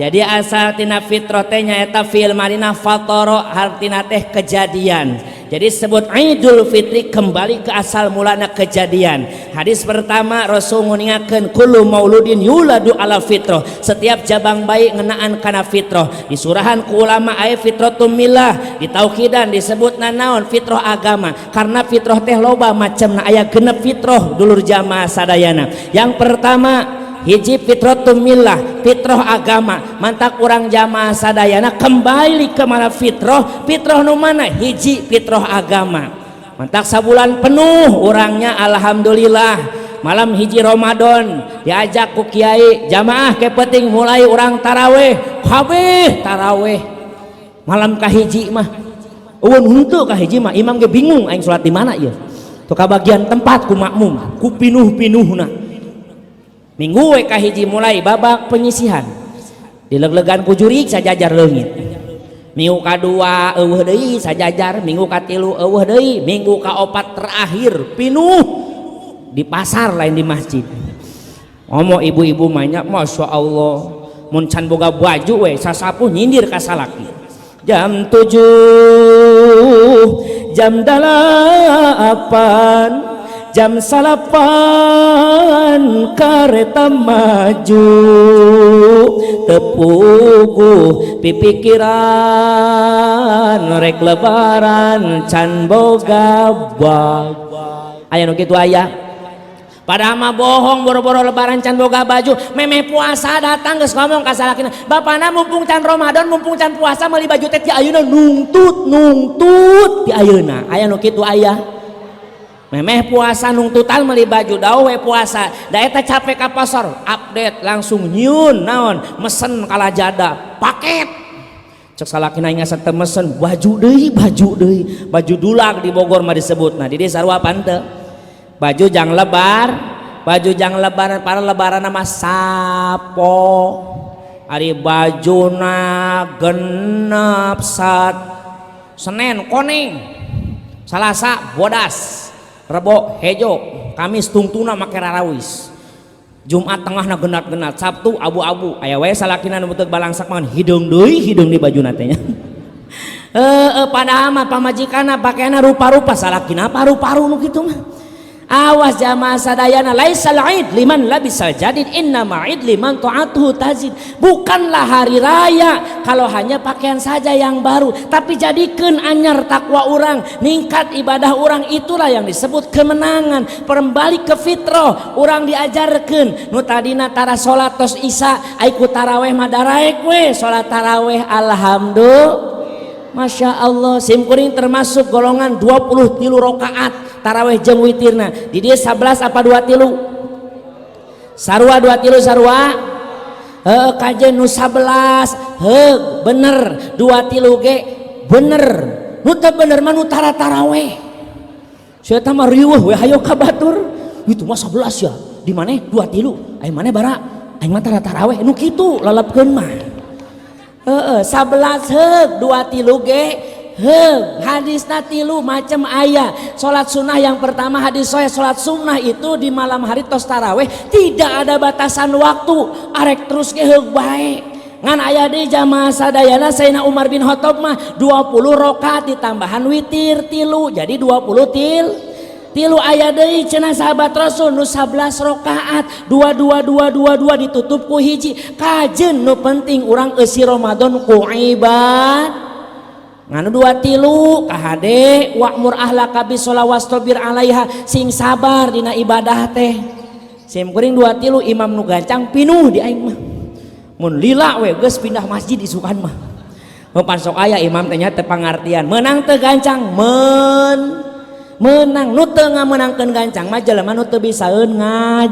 Jadi asal tina fitrah teh nyaeta fi'il madina fatara, artina teh kejadian. Jadi sebut Idul Fitri kembali ke asal mulana kejadian. Hadis pertama Rasul nguningakeun kullu mauludin yuladu ala fitrah, setiap jabang bayi ngenaan kana fitrah. Disurahan ku ulama aya fitratum millah, ditauhidan disebut naon? Fitrah agama. Karena fitrah teh loba macamna, aya 6 fitrah, dulur jamaah sadayana. Yang pertama, hiji, fitratum millah, fitrah agama. Mantak urang jamaah sadayana kembali ke mana? Fitrah. Fitrah nu mana? Hiji, fitrah agama. Mantak sabulan penuh orangnya alhamdulillah, malam hiji Ramadan diajak ku kiai jamaah ke penting mulai urang taraweh, kabeh taraweh. Malam kahiji mah eueun henteu, kahiji mah imam ge bingung, aing salat di mana ieu? Tuh kabagian tempat ku makmum ku pinuh-pinuhna. Minggu we kahiji mulai babak penyisihan, dileg-legan ku jurig sajajar leungit. Minggu kadua eueuh deui sajajar, minggu katilu eueuh deui, minggu kaopat terakhir pinuh di pasar, lain di masjid. Ngomong ibu-ibu banyak, masya Allah, mun can boga baju we sasapu nyindir ka salaki. Jam 7, jam 8, jam 9 kereta maju, teu puguh pipikiran rek lebaran can boga baju. Aya nu kitu aya. Padahal mah bohong, boro-boro lebaran can boga baju, memeh puasa datang geus ngomong ka salakina, bapana mumpung can Ramadan, mumpung can puasa meuli baju teh ti ayeuna, nungtut nungtut ti ayeuna. Aya nu kitu aya. Memeh puasa nungtutan meuli baju, dawe we puasa da eta capek ka pasar, update langsung nyieun naon, mesen kalajada paket. Cek salakina aing asa teu mesen baju deui, baju deui, baju dulag di Bogor mah disebutna. Di dieu sarua pante baju jang lebar, baju jang lebaran, para lebaran mah sapo. Ari bajuna genep sat, Senin koneng, Salasa bodas, Rebo hejo, Kamis tungtuna make rarawis, Jumat tengahna genat-genat, Sabtu abu-abu. Aya wae salakina nu teu balangsak mah hideung deui, hideung di bajuna teh nya. Padahal mah pamajikanna pakaianna rupa-rupa, salakina paru-paru nu kitu mah. Awas jamaah sadayana, laisal id liman labisal jadid, innama id liman ta'atuhu tazid. Bukanlah hari raya kalau hanya pakaian saja yang baru, tapi jadikan anyar takwa orang, ningkat ibadah orang, itulah yang disebut kemenangan. Kembali ke fitrah, orang diajarkan nu tadina tara salat tos isya, ai ku taraweh mah daraek we salat taraweh. Alhamdulillah, Masya Allah, simkuring termasuk golongan 23 rakaat taraweh jeung witirna. Di dia 11 apa 23? Sarua 23 sarua. Heuh, kajeun nu 11 heug bener, 23 ge bener. Nu teu bener mah nu tara taraweh. Sia mah riweuh we hayo ka batur. Itu mah 11 ya. Di mana 23? Aing maneh bara aing mah tara taraweh nu kitu lalapkeun mah. Heeh, 11 heug, 23 ge heug. Hadisna tilu macam aya. Salat sunnah yang pertama hadis sahih, salat sunnah itu di malam hari tos taraweh tidak ada batasan waktu, arek terus ge heug bae. Ngan aya di jamaah sadayana Sayyidina Umar bin Khattab mah 20 rakaat ditambahan witir tilu, jadi 20 tilu. Aya deui cenah sahabat Rasul nu 11 rakaat, 2 2 2 2 2 ditutup ku hiji. Kajeun nu penting urang eusi Ramadan ku ibad. Nganu 23 kahade wa'mur ahlaka bis-shalah wastabir 'alaiha, sing sabar dina ibadah teh. Sim kuring 23 imam nu gancang pinuh di aing mah. Mun lila we geus pindah masjid isukan mah. Pan sok aya imam teh nya teu pangartian. Menang teu gancang? Menang. Nu teu ngamenangkeun gancang mah jelema nu teu bisaeun ngaj.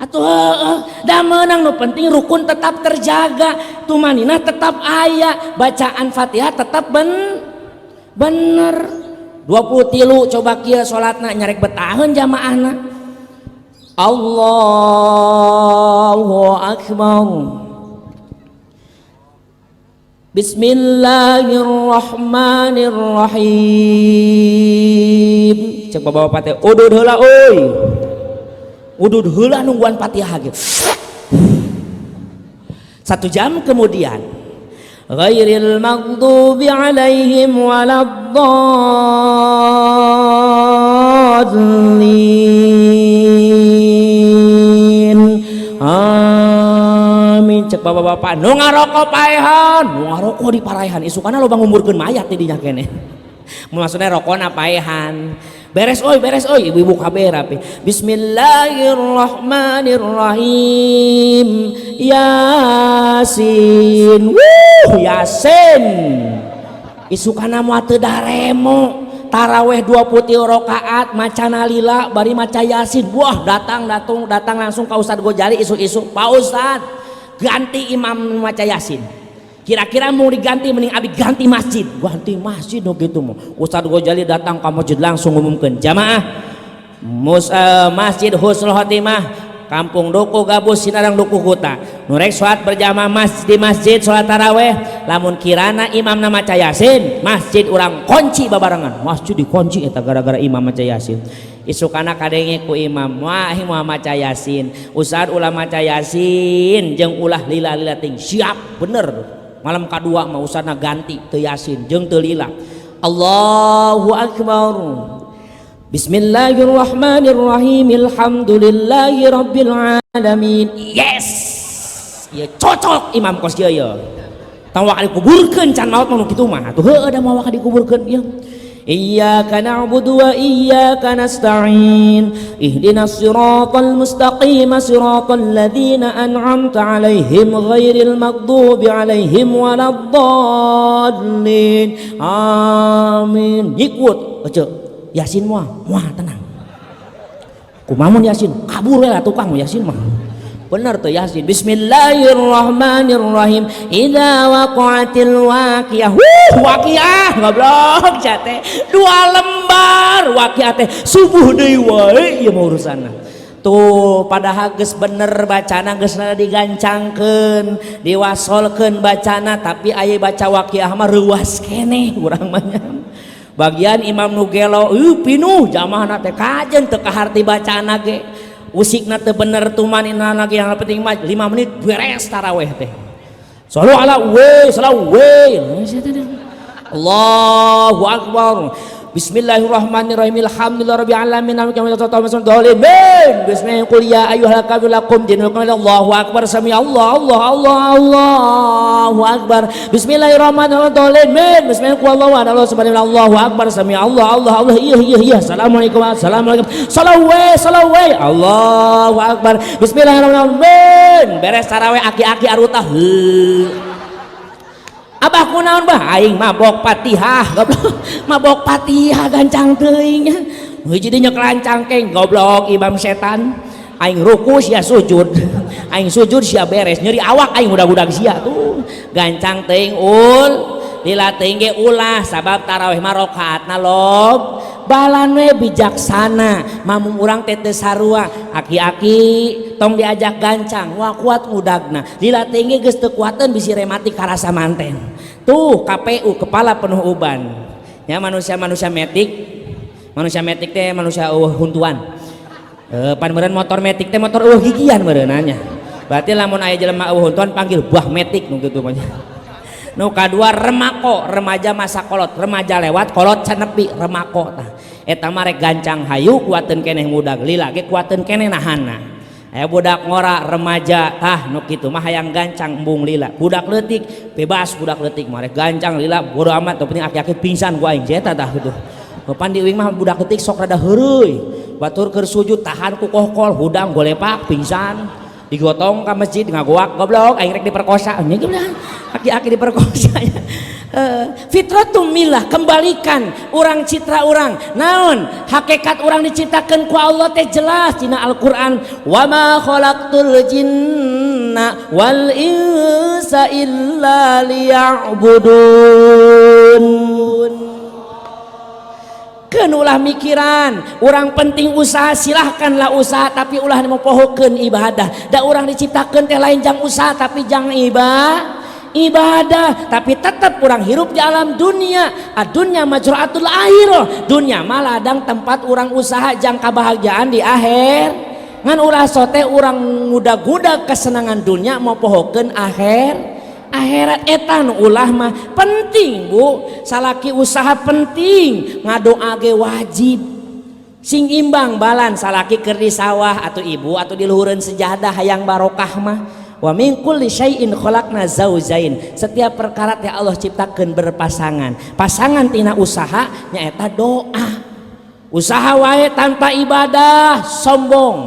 Atuh heueuh, da meunang, nu penting rukun tetap terjaga, tumaninah tetap aya, bacaan Fatihah tetap bener. 23 coba kieu salatna nyarek betaheun jamaahna. Allahu akbar. Bismillahirrahmanirrahim. Cek bapak-bapak teh udud heula euy. Udud heula nungguan Fatihah ge. 1 jam kemudian ghairil maghdubi alaihim waladdallin. Amin. Cek bapak-bapak nu ngarokok paehan, nu ngarokok di paraehan isukana loba ngumurkeun mayat di dinya keneh. Maksudnya rokona paehan. Beres oi, beres oi, ibu-ibu kabeh rapi. Bismillahirrahmanirrahim. Yasin. Wuh, Yasin. Isukana moal teu daremo. Taraweh 20 rakaat macana lila bari maca Yasin. Wah, datang datang datang langsung ka Ustad Gojali isuk-isuk. Pak Ustad, ganti imam maca Yasin. Kira-kira mau diganti mending abi ganti masjid. Ganti masjid no gitu mau. Ustad Gojali datang ke masjid langsung ngumumkeun, jamaah Masjid Husnul Khotimah Kampung Duku Gabus Sinarang Duku Kuta. Nu rek salat berjamaah di masjid salat taraweh, lamun kirana imamna maca Yasin, masjid urang kunci babarengan. Masjid dikunci eta gara-gara imam maca Yasin. Isukana kadenge ku imam, wah moal maca Yasin. Ustad ulah maca Yasin jeung ulah lila-lila ting. Siap bener. Malam kadua mah ustadna ganti teu Yasin jeung teu lila. Allahu akbar. Bismillahirrahmanirrahim. Alhamdulillahi rabbil alamin. Yes. Ya cocok imam kos ieu ya. Tong waka dikuburkeun can maot mah nu kitu mah. Atuh heueuh da moal waka dikuburkeun ieu. Iyyaka na'budu wa iyyaka nasta'in. Ihdinas siratal mustaqim siratal ladzina an'amta 'alaihim ghairil maghdubi 'alaihim waladdallin. Amin. Nyikut ece Yasin moal, moal tenang. Kumamun Yasin, kabur we lah tukang Yasin mah. Bener tuh Yasin. Bismillahirrahmanirrahim. Idza waqa'atil waqiah. Wuh, waqiah goblok jate. 2 lembar waqiah teh subuh deui wae ieu mah urusanna. Tuh padahal geus bener bacana geus digancangkeun, diwasolkeun bacana, tapi aya baca waqiah mah reuas keneh urang mah nya. Bagian imam nu gelo, pinuh jamaahna teh kajen teu kaharti bacana ge. Usikna teu bener tumanina lagi, yang penting mah 5 menit beres taraweh teh. Shallu ala we, shallu we. Allahu akbar. Bismillahirrahmanirrahim. Alhamdulillahirabbil alamin. Bismillahirrahmanirrahim. Qul ya ayyuhal kafirun lakum dinukum. Allahu akbar. Sami Allah Allah Allah Allahu akbar. Bismillahirrahmanirrahim. Bismillahirrahmanirrahim. Allahu akbar. Sami Allah Allah Allah. Iya iya iya. Assalamualaikum. Assalamualaikum. Salawai salawai. Allahu akbar. Bismillahirrahmanirrahim. Beres tarawih aki-aki arutah. Abah kunaon bah aing mabok Fatihah goblok. Mabok Fatihah gancang teuing. Heuh jadi nyekelan cangkeng goblok imam setan. Aing ruku sia sujud, aing sujud sia beres, nyeri awak aing udag-udag sia tuh. Gancang teuing ul lila teuing ge ulah, sabab tarawih mah rakaatna lob. Balan we bijaksana, mamum urang teh teu sarua. Aki-aki tong diajak gancang, wah kuat ngudagna. Lila teuing ge geus teu kuateun, bisi rematik karasa manten. Tuh KPU, kepala penuh uban. Ya manusia-manusia metik, manusia metik teh manusia eueuh huntuan. Pan meureun motor metik teh motor eueuh gigian meureunanya. Berarti lamun aya jelema eueuh huntuan panggil buah metik nu kitu mah. Nu kadua remako, remaja masa kolot, remaja lewat kolot can nepi remako tah. Eta mah rek gancang hayu kuateun keneh ngudag, lila ge kuateun keneh nahanna. Aya budak ngora remaja tah nu kitu mah hayang gancang embung lila. Budak leutik bebas, budak leutik mah rek gancang lila bodo amat, nu penting aki-aki pingsan ku aing eta tah kitu. Pan di uing mah budak leutik sok rada heureuy. Batur keur sujud tahan ku kohkol hudang golepak pingsan. Digotong ka masjid ngagoak goblok aing rek diperkosa. Nya gimana? Aki-aki diperkosa. Fitratum milah, kembalikan urang citra urang. Naon? Hakikat urang diciptakeun ku Allah teh jelas dina Al-Qur'an, wa ma khalaqtul jinna wal insa illa liya'budun. Keun ulah mikiran, urang penting usaha, silahkanlah usaha, tapi ulah mopohokeun ibadah. Da urang diciptakeun teh lain jang usaha tapi jang ibadah, tapi tetap urang hirup di alam dunia. Adunya majraatul akhirah, dunia mah ladang tempat urang usaha jang kebahagiaan di akhir. Ngan ulah sote urang ngudag-gudag kesenangan dunia mopohokeun akhirat. Eta nu ulah mah penting bu, salaki usaha penting, ngadoa ge wajib, sing imbang balan. Salaki keur di sawah atau ibu atau di luhureun sejadah hayang barokah mah. Wa min kulli syai'in khalaqna zaujain, setiap perkara teh Allah ciptakeun berpasangan. Pasangan tina usaha nyaeta doa. Usaha wae tanpa ibadah sombong,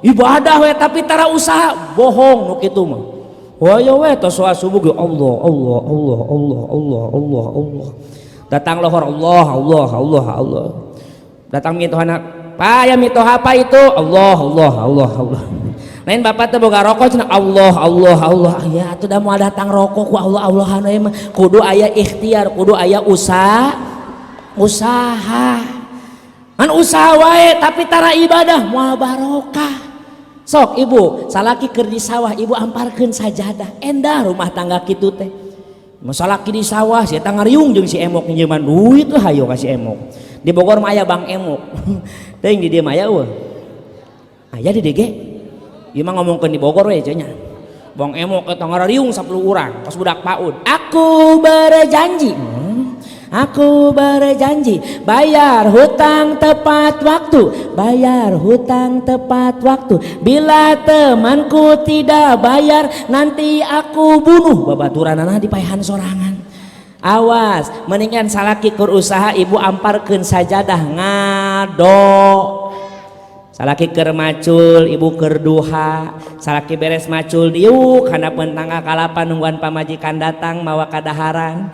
ibadah wae tapi tara usaha bohong nu kitu mah. Wah ya we tos subuh ge Allah Allah Allah Allah Allah Allah Allah. Datang lohor Allah Allah Allah Allah. Datang mitohana, Pak ya mitoha apa itu? Allah Allah Allah Allah. Lain bapak teh boga rokok cenah Allah Allah Allah. Ya atuh da moal datang rokok ku Allah Allahan we mah. Kudu aya ikhtiar, kudu aya usaha. Usaha. Ngan usaha wae tapi tara ibadah moal barokah. Sok ibu, salaki keur di sawah ibu amparkeun sajadah. Endah rumah tangga kitu teh. Salaki di sawah si eta ngariung jeung si Emok nginjeman duit lah hayo ka si Emok. Di Bogor mah aya Bang Emok. Teuing di dieu mah aya eueuh. Aya di DG. Ieu mah ngomongkeun di Bogor we cenah. Bang Emok eta ngariung 10 urang, pas budak PAUD. Aku berjanji. Aku berjanji bayar hutang tepat waktu, bayar hutang tepat waktu. Bila temanku tidak bayar, nanti aku bunuh. Babaturanana dipaehan sorangan. Awas, mendingan salaki keur usaha ibu amparkeun sajadah ngado. Salaki keur macul, ibu keur duha. Salaki beres macul diuk handapeun tangga kalapa nungguan pamajikan datang mawa kadaharan.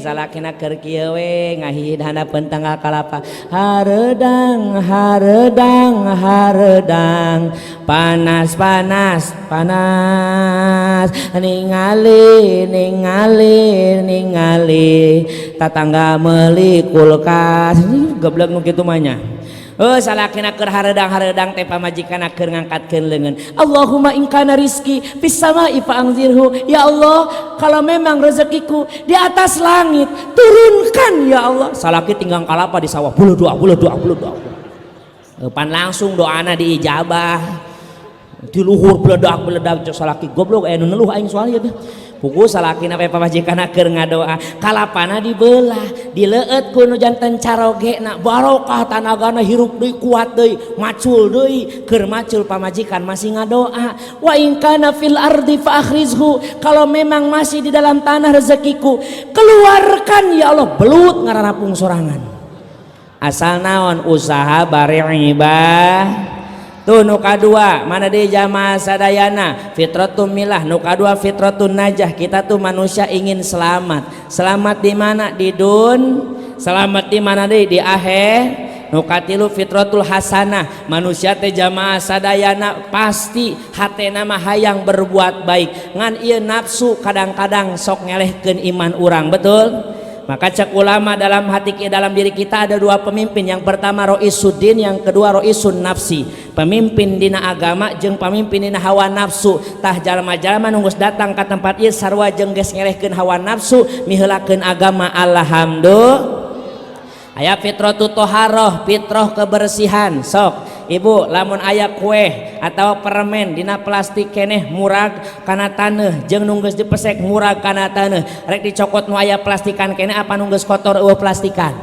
Salakina keur kieu we ngahid handapeun tangga kalapa. Hareudang hareudang hareudang, panas panas panas, ningali ningali ningali tatangga meuli kulkas. Goblok nu kitu mah nya. Oh salakina keur hareudang-hareudang teh pamajikanna keur ngangkatkeun leungeun. Allahumma in kana rizki fis sama'i fa anzirhu. Ya Allah, kalau memang rezekiku di atas langit, turunkan ya Allah. Salaki tinggang kalapa di sawah, bulu doa, bulu doa, bulu doa. Pan langsung doana diijabah. Di luhur beledak-beledak cek salaki goblok aya nu neluh aing soalnya teh. Pugu salakina pe pamajikanna keur ngadoa, kalapana dibelah, dileueut ku nu janten carogena, barokah tanagana hirup deui kuat deui, macul deui, keur macul pamajikan masih ngadoa. Wa in kana fil ardi fa akhrizhu, kalau memang masih di dalam tanah rezekiku, keluarkan ya Allah. Belut ngararapung sorangan. Asal naon usaha bari ibadah. Tuh nu kadua, mana di jamaah sadayana fitratum milah, nu kadua fitratun najah. Kita tuh manusia ingin selamat. Selamat di mana? Di dun. Selamat di mana deui? Di akhir. Nu katilu, fitratul hasanah. Manusia teh, jamaah sadayana, pasti hatena mah hayang berbuat baik, ngan ieu nafsu kadang-kadang sok ngelehkeun iman urang, betul? Maka cek ulama, dalam hati, dalam diri kita ada dua pemimpin. Yang pertama roisuddin, yang kedua roisun nafsi. Pemimpin dina agama jeung pemimpin dina hawa nafsu. Tah, jalma-jalma nu geus datang ka tempat ieu sarua jeung geus ngelehkeun hawa nafsu, miheulakeun agama. Alhamdulillah. Aya fitratu toharoh, fitroh kebersihan. Sok, Ibu, lamun aya kue atau permen dina plastik keneh murag kana taneuh, jeung nu geus dipesek murag kana taneuh, rek dicokot nu aya plastikan keneh apa nu geus kotor euweuh plastikan?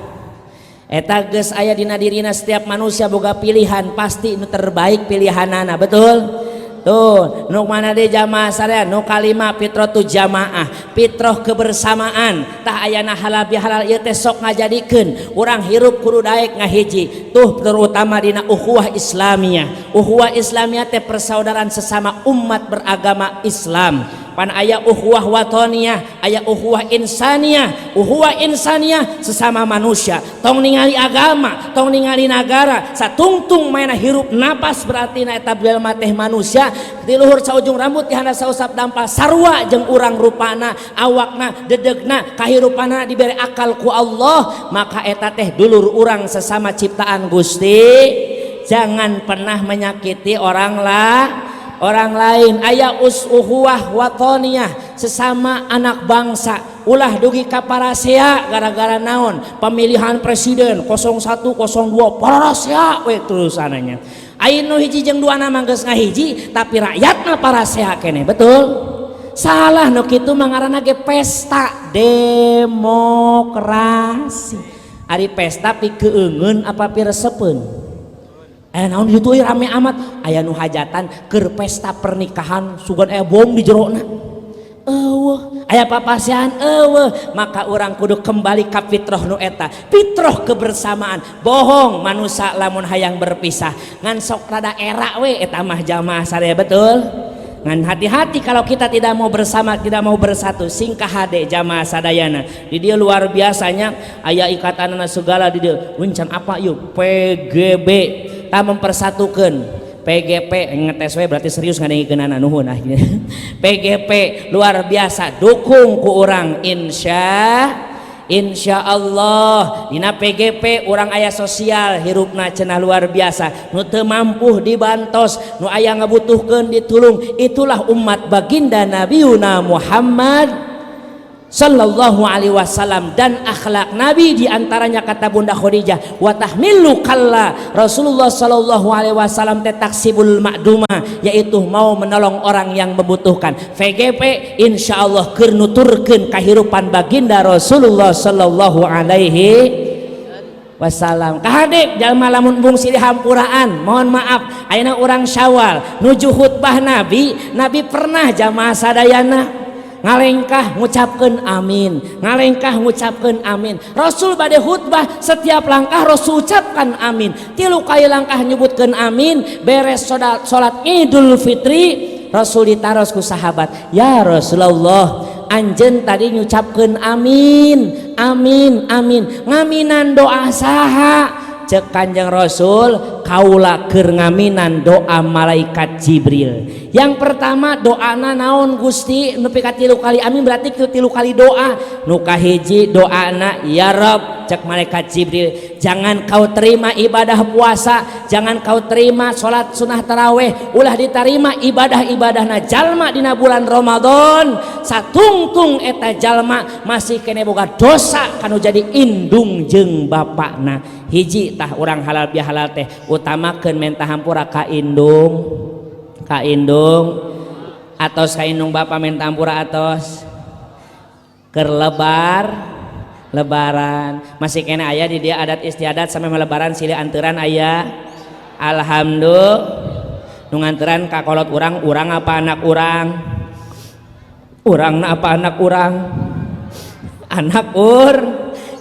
Eta geus aya dina dirina. Setiap manusia boga pilihan, pasti nu terbaik pilihanana, betul? Tuh, nu mana deui, jamaah sadaya? Nu kalima, fitratu jamaah, fitroh kebersamaan. Tah, ayana halal bihalal ieu teh sok ngajadikeun urang hirup kudu daek ngahiji. Tuh, terutama dina ukhuwah Islamiyah. Ukhuwah Islamiyah teh persaudaraan sesama umat beragama Islam. Pan aya ukhuwah watoniyah, aya ukhuwah insaniyah. Ukhuwah insaniyah sesama manusia, tong ningali agama, tong ningali nagara, satungtung maena hirup napas berarti na eta jelema teh manusia. Di luhur saujung rambut, di handap sausap dampal, sarua jeung urang rupana, awakna, dedegna, kahirupana, diberi akal ku Allah, maka eta teh dulur urang sesama ciptaan Gusti. Jangan pernah menyakiti orang lah, orang lain. Aya us ukhuwah watoniyah, sesama anak bangsa. Ulah dugi ka parasea gara-gara naon, pemilihan presiden 01 02, parasea we terusananya. Aya nu hiji jeung dua nama geus ngahiji, tapi rakyatna parasea keneh, betul? Salah nu kitu mah, ngaranna ge pesta demokrasi. Ari pesta pikeungeun apa piresepeun? Aya naon itu rame amat? Aya nu hajatan keur pesta pernikahan, sugan aya bom di jerona, euweuh. Aya papasean, euweuh. Maka urang kudu kembali ka fitroh nu eta, fitroh kebersamaan. Bohong manusia lamun hayang berpisah, ngan sok rada era we eta mah, jamaah sadaya, betul? Ngan hati-hati kalau kita tidak mau bersama, tidak mau bersatu. Singkah hade, jamaah sadayana. Di dia luar biasanya aya ikatan segala di dia. Wincan apa yuk? PGB tak mempersatukan. PGP ngetes we, berarti serius ngadengikeunana, nuhun akhirnya. PGP luar biasa, dukung ku urang, insya Allah. Dina PGP urang aya sosial hirupna cenah luar biasa, nu teu mampu dibantos, nu aya ngabutuhkeun ditulung. Itulah umat baginda Nabiuna Muhammad Sallallahu alaihi wasallam dan akhlak Nabi. Diantaranya kata Bunda Khadijah, wa tahmilu kalla, Rasulullah Sallallahu alaihi wasallam teh taksibul ma'duma, yaitu mau menolong orang yang membutuhkan. VGP insya Allah keur nuturkeun kahirupan baginda Rasulullah Sallallahu alaihi wasallam. Kahadek jalma lamun bungsi di hampuraan, mohon maaf, ayeuna urang Syawal nuju khutbah Nabi. Nabi pernah, jamaah sadayana, ngalengkah ngucapkan amin, ngalengkah ngucapkan amin. Rasul bade khutbah, setiap langkah Rasul ucapkan amin, tilu kali langkah nyebutkan amin. Beres salat Idul Fitri, Rasul ditaros ku sahabat, "Ya Rasulullah, anjeun tadi ngucapkan amin, amin, amin, ngaminan doa saha?" Cek Kanjeng Rasul, "Kaula keur ngaminan doa malaikat Jibril." Yang pertama doana naon, Gusti, nepi ka tilu kali amin? Berarti tilu kali doa. Nu kahiji doana, "Ya Rob," cek malaikat Jibril, "jangan kau terima ibadah puasa, jangan kau terima sholat sunnah taraweh, ulah diterima ibadah-ibadahna jalma dina bulan Ramadan satungtung eta jalma masih kene boga dosa kanu jadi indung jeung bapakna." Hiji tah, urang halal bihalal teh utamakeun menta hampura ka indung, ka indung atos, ka indung bapak menta hampura atos. Keur lebar lebaran masih kena aya di dia adat istiadat sampai lebaran silih anteran aya. Alhamdulillah. Nu nganteran ka kolot urang, urang apa anak urang? Urang apa anak urang? Anak ur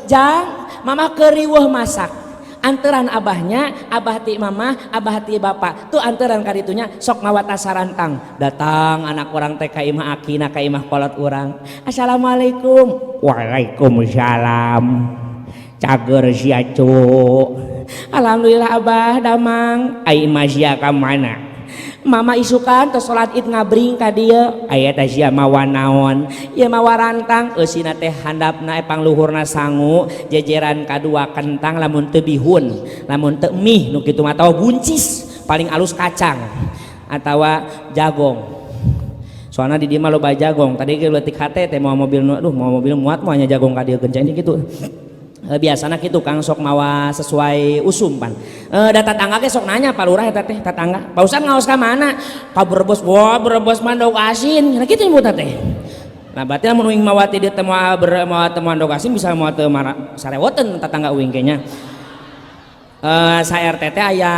jang mama keriweuh masak, anteran abahnya, abah ti mama, abah ti bapak tuh anteran karitunya, sok mawa sarantang. Datang anak urang teh ka imah akina, ka imah kolot urang, "Assalamualaikum." "Waalaikumsalam." Cager sia cuk. Alhamdulillah abah damang. Ai imah sia ka mana? Mama isukan tos salat Id ngabring ka dieu. Aya teh sia mawa naon? Ieu mawa rantang, eusina teh handapna pangluhurna sangu, jejeran kadua kentang lamun teu bihun, lamun teu mie nu kitu mah atawa buncis, paling alus kacang atawa jagong. Soalna di dieu mah loba jagong. Tadi ge leutik hate teh mawa mobil nu aduh mawa mobil muat moal nya jagong ka dieu genceng kitu. Biasana kitu Kang sok mawa sesuai usum pan. Da tatangga ge sok nanya Pak Lurah eta teh tatangga. Pak Ustad ngaos ka mana? Ka Brebes. Wah, Brebes mah endog asin. Nah kitu nyebutna teh. Nah berarti lamun uing mawa ti dieu teh moal mawa teu endog asin bisa mawa teu sarewoteun tatangga uing kayaknya. Sa RT teh aya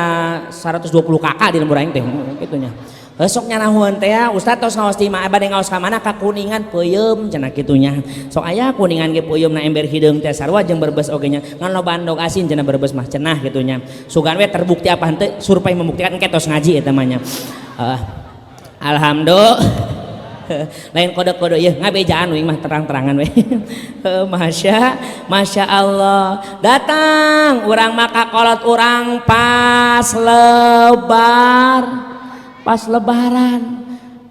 120 kakak di lembur aing teh kitu nya. Sok nyanahueun teh ya, Ustad tos ngaos di imah bade ngaos ka mana ka Kuningan peuyeum cenah kitu nya. Sok aya Kuningan ge peuyeum na ember hideung teh sarua jeung Brebes oge nya. Ngan loba endog asin cenah Brebes mah cenah kitu nya. Sugan we terbukti apa henteu survei membuktikan engke tos ngaji eta mah nya. Alhamdulillah. Lain kode-kode ieu ngabejaan uing mah terang-terangan we. Masya Allah. Datang urang maka kolot urang pas lebar. Pas lebaran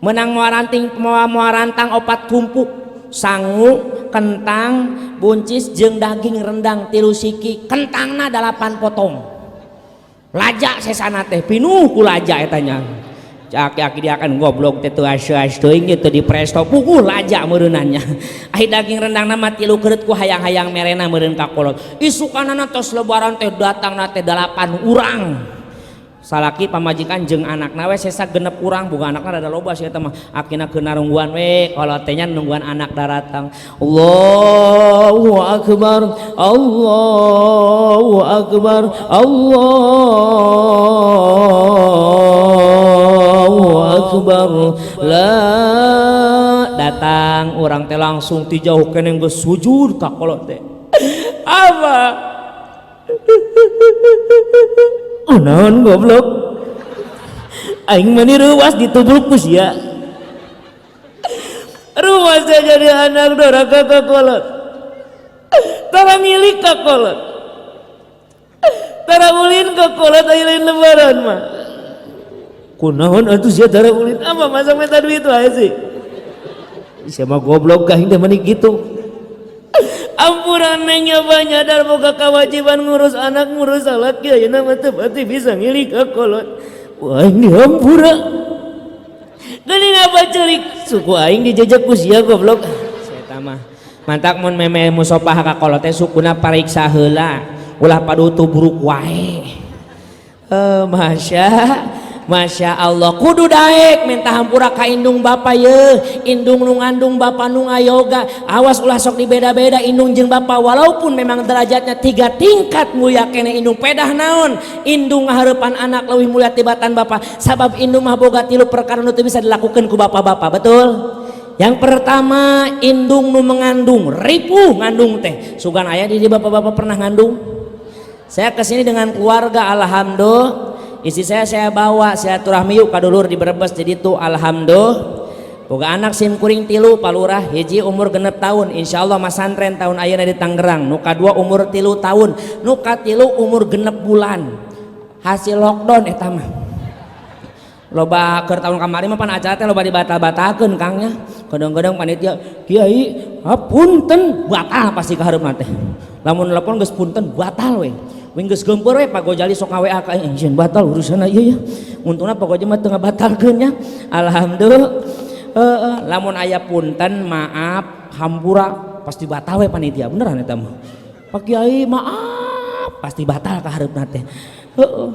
menang moal ranting moal moal rantang opat tumpuk sangu kentang buncis jeung daging rendang 3 siki kentangna 8 potong laja sesana teh pinuh ku laja eta nya aki-aki dia kan goblok teh teu asuh-asuh teuing teu di presto puguh laja meureunannya ai daging rendangna mah 3 keureut ku hayang-hayang merena meureun ka kolot isukanana tos lebaran teh datangna teh 8 urang salaki pamajikan jeung anakna we sesa 6 urang boga anakna rada loba sih eta mah akina keur narungguan we kolot teh nya nungguan anak daratang. Allahu akbar Allahu akbar Allahu akbar. La datang urang teh langsung ti jauh keneh geus sujud ka kolot teh. Apa? Oh, naon goblok aing mah reuas ditubruk ku sia ruas jadi anak doraka ka kolot tara milik ka kolot tara ulin ka kolot aya lain lebaran mah kunaon atuh sia tara ulin apa masa minta duit wae sih sia mah goblok ka aing teh meni kitu. Ampuran neng banyak dar boga kewajiban ngurus anak ngurus salaki ayeuna mah teu pati bisa ngilik ka kolot. Wah ini hampura. Geuning apa ceurik suku aing dijejek ku sia goblok. Eta mah mantak mun meme musopah ka kolot teh sukuna pariksa heula ulah padu tubruk wae. Masya Allah kudu daek minta hampura ka indung bapa ye indung nu ngandung bapa nu ngayoga awas ulah sok dibeda-beda indung jeung bapa walaupun memang derajatnya 3 tingkat mulia kene indung pedah naon indung ngahareupan anak leuwih mulia tibatan bapa sabab indung mah boga 3 perkara nu teu bisa dilakukeun ku bapa-bapa betul. Yang pertama indung nu mengandung ripuh ngandung teh sugan aya di bapak-bapak pernah ngandung. Saya kesini dengan keluarga alhamdulillah. Istri saya bawa silaturahmi yuk ka dulur di Brebes jadi tuh alhamdulillah. Boga anak sim kuring 3 palurah hiji umur 6 tahun insyaallah masantren tahun ayeuna di Tangerang nu kadua umur 3 tahun nu katilu umur 6 bulan hasil lockdown eta mah loba keur tahun kamari mah pan acara teh loba dibatal-batalkeun Kang nya kadang-kadang panitia kiai hapunten batal pasti ka hareupna teh lamun telepon geus punten batal we. Wing geus geumpeur we Pak Gojali sok nga-WA ka aing sieun batal urusanna ieu ya. Untungna Pak Gojali mah teu ngabatalkeun nya. Alhamdulillah. Heeh, lamun aya punten maaf hampura pasti batal we panitia beneran eta mah. Pak Kiai maaf pasti batal ka hareupna teh. Heeh.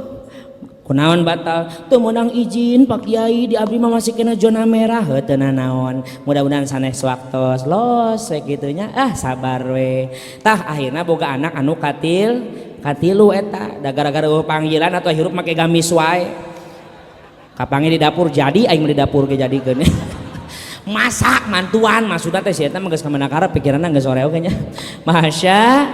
Kunaon batal? Teu meunang izin Pak Kiai di abdi mah masih kena zona merah heuh teu nanaon. Mudah-mudahan sanes waktos los we kitu nya. Ah sabar we. Tah akhirna boga anak anu katilu eta da gara-gara eueuh panggilan atau hirup make gamis wae. Kapangi di dapur jadi aing mah di dapur ge jadikeun. Masak mantuan maksudna teh si eta mah geus ka mana karep pikiranna geus sore oge nya. Masya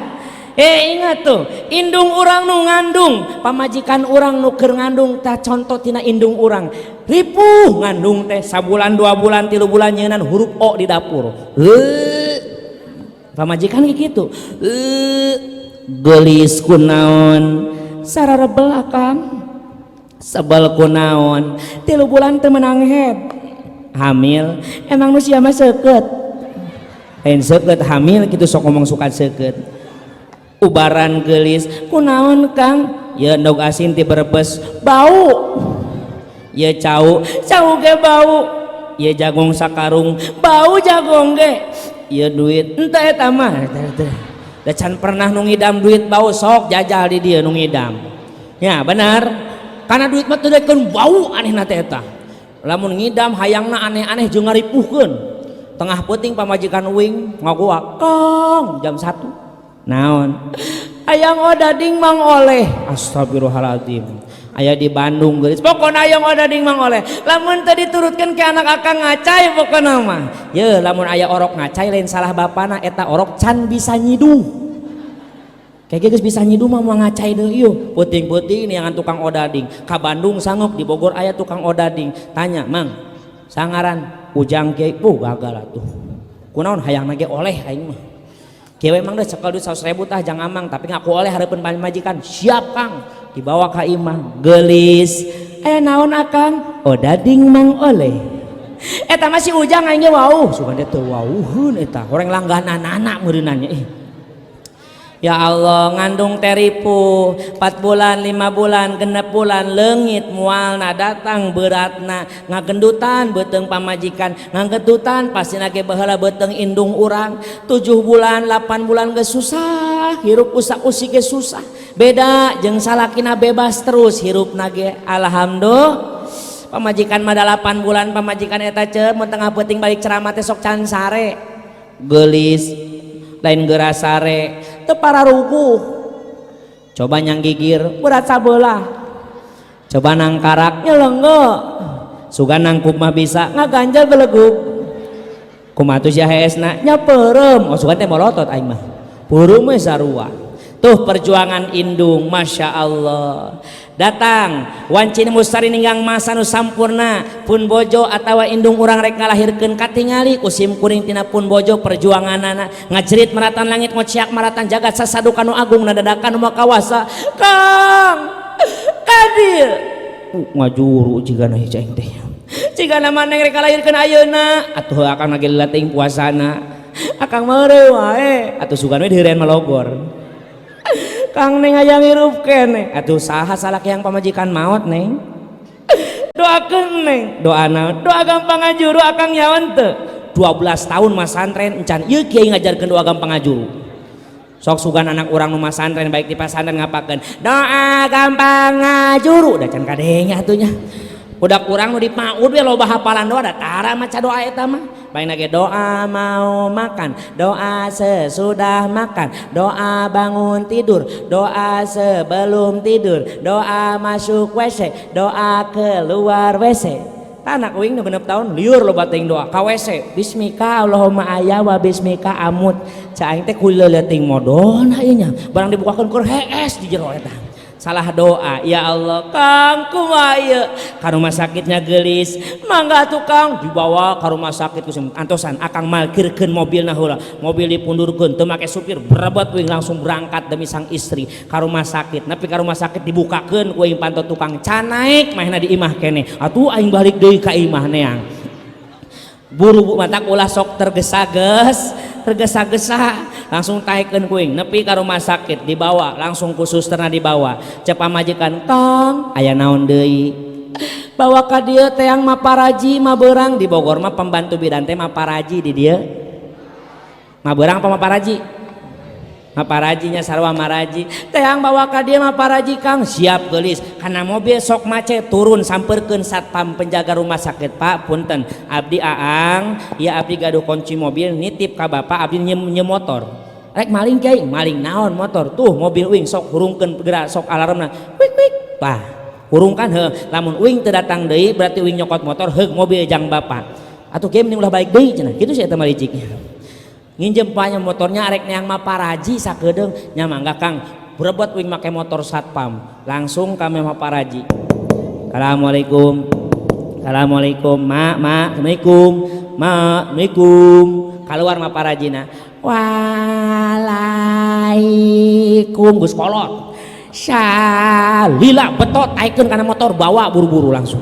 ingat tuh indung urang nu ngandung pamajikan urang nu keur ngandung tah contoh tina indung urang ripuh ngandung teh sabulan 2 bulan 3 bulan nyeunan huruf O di dapur. Heuh pamajikan ge kitu. Heuh Geulis kunaon? Sararebel akang. Sebel kunaon? 3 bulan teu meunang haid. Hamil. Emang nu sia mah seukeut? Lain seukeut, hamil gitu, sok ngomong suka seukeut. Ubaran geulis kunaon, Kang? Ya endog asin ti Brebes bau, ya cau, cau ge bau, ya jagung sakarung bau, jagung ge. Ya duit entah eta mah da can pernah nu ngidam duit bau, sok jajal di dia nu ngidam ya benar, karena duit mah teu bau. Aneh na teh eta, lamun ngidam hayangna aneh-aneh jeung ngaripuhkeun. Tengah peuting pamajikan uing ngagoak, "Kang," jam 1. "Naon?" "Hayang odading Mang Oleh." Astagfirullahaladzim, aya di Bandung geulis. Pokokna hayang odading Mang Oleh, lamun teu diturutkeun ke anak akang ngacai pokokna mah. Ye, lamun aya orok ngacai lain salah bapana, eta orok can bisa nyiduh. Kayak geus bisa nyiduh mah mau ngacai deui. Ieu peuting-peuting neangan tukang odading ka Bandung sangok, di Bogor aya tukang odading. Tanya, "Mang, sangaran?" "Ujang." "Kiai." Gagal atuh. "Kunaon?" "Hayang ge oleh aing mah." "Kieu, emang deh cekel duit 100 ribu tah jang amang, tapi ngaku oleh hareupeun pamajikan." "Siap, Kang." Dibawa ka imah. "Geulis, aya naon, Akang?" "Odading Mang Oleh." "Eta masih Ujang, aing ge wauh." Sugan teh teu wauheun eta horeng langgananana meureunannya ih. Ya Allah, ngandung teripu 4 bulan, 5 bulan, 6 bulan, leungit mualna datang beratna, ngagendutan beuteung pamajikan, ngagendutan pasti ge baheula beuteung indung urang. 7 bulan, 8 bulan geus susah hirup, usak usik ge susah. Beda jeung salakina, bebas terus hirupna ge, alhamdulillah. Pamajikan mah 8 bulan pamajikan eta ce mun tengah peuting balik ceramah teh sok can sare. Geulis lain geura sare, teu pararuguh. Coba nyang gigir berat sabelah, coba nangkarak nyelengge, sugan nangkup mah bisa ngaganjel belegug. Kumaha tuh sia heesna nya? Peureum. Oh, sugan teh molotot aing mah, peureum we sarua. Tuh perjuangan indung, masya Allah. Datang wanci mustari ninggang masa nu sampurna, pun bojo atawa indung urang rek ngalahirkeun, katingali ku sim kuring tina pun bojo perjuanganana ngajerit maratan langit, ngociak maratan jagat, sasaduka nu agung, nadadakan nu kawasa. "Kang Kadir," ngajuru jigana aing teh, jigana maneng rek ngalahirkeun ayeuna atuh. Akang lagi latih puasana, akang meureuh wae atuh, sugan we diheurean malogor. "Kang, Neng hayang hirup kene atuh." "Saha salah yang pamajikan maot, Neng? Doakeun, Neng." "Doa naon?" "Doa gampang ngajuru." "Akang nyawan teu? 12 tahun masantren encan ieu kiai ngajarkeun doa gampang ngajuru." Sok sugan anak urang nu masantren, baik di pasantren, ngapakeun doa gampang ngajuru, da can kadenge atuh nya. Budak urang nu di PAUD we loba hafalan doa, da tara maca doa eta mah. Baik lagi doa mau makan, doa sesudah makan, doa bangun tidur, doa sebelum tidur, doa masuk WC, doa keluar WC. Anak uing nu 6 tahun liur loba teuing doa ka WC, "Bismika Allahumma ahya wa bismika amut." Cak aing teh kuleuleuh teuing modona ieu nya, barang dibukakeun keur hees di jero eta. Salah doa. Ya Allah, Kang, kumaha ieu? Ka rumah sakitnya geulis. "Mangga tukang." Dibawa ke rumah sakit ku antosan akang malkirkeun mobilna heula, mobil dipundurkeun, teu make supir, berebet uing langsung berangkat demi sang istri ka rumah sakit. Nepi ka rumah sakit, dibukakeun ku aing panto tukang, can naik, mahna di imah keneh. Atuh aing balik deui ka imah neang buru mata. Ulah sok tergesa-ges tergesa-gesa, langsung taekeun ku aing. Nepi ka rumah sakit, dibawa langsung ku susterna dibawa. Cek pamajikan, "Kang, aya naon deui?" "Bawa ka dieu teang maparaji maberang." Di Bogor mah pembantu bidan teh maparaji. Di dieu maberang apa maparaji? Maparajinya, sarwa maraji. "Teang bawa ka dieu maparaji, Kang." "Siap, geulis." Karena mobil sok macet, turun, samperkeun satpam penjaga rumah sakit, "Pak, punten, abdi Aang ya, abdi gaduh kunci mobil, nitip ka bapak, abdi nyem motor." "Rek maling, kiai?" "Maling naon motor? Tuh mobil uing, sok hurungkeun geura, sok alarmna wik wik. Tah, hurungkan heuh, lamun uing teu datang deui berarti uing nyokot motor, heug mobil jang bapak." "Atuh kieu mending ulah balik deui," cenah. Kitu sih eta mah liciknya. Nginjem panya motornya arek neang maparaji sakedeung nya. "Mangga, Kang." Berebet uing make motor satpam langsung kami maparaji. "Assalamualaikum, assalamualaikum, mak, mak, assalamualaikum, mak, assalamualaikum." Keluar maparajina. Assalamualaikum geus kolot. Salila betot aikeun kana motor bawa buru-buru langsung.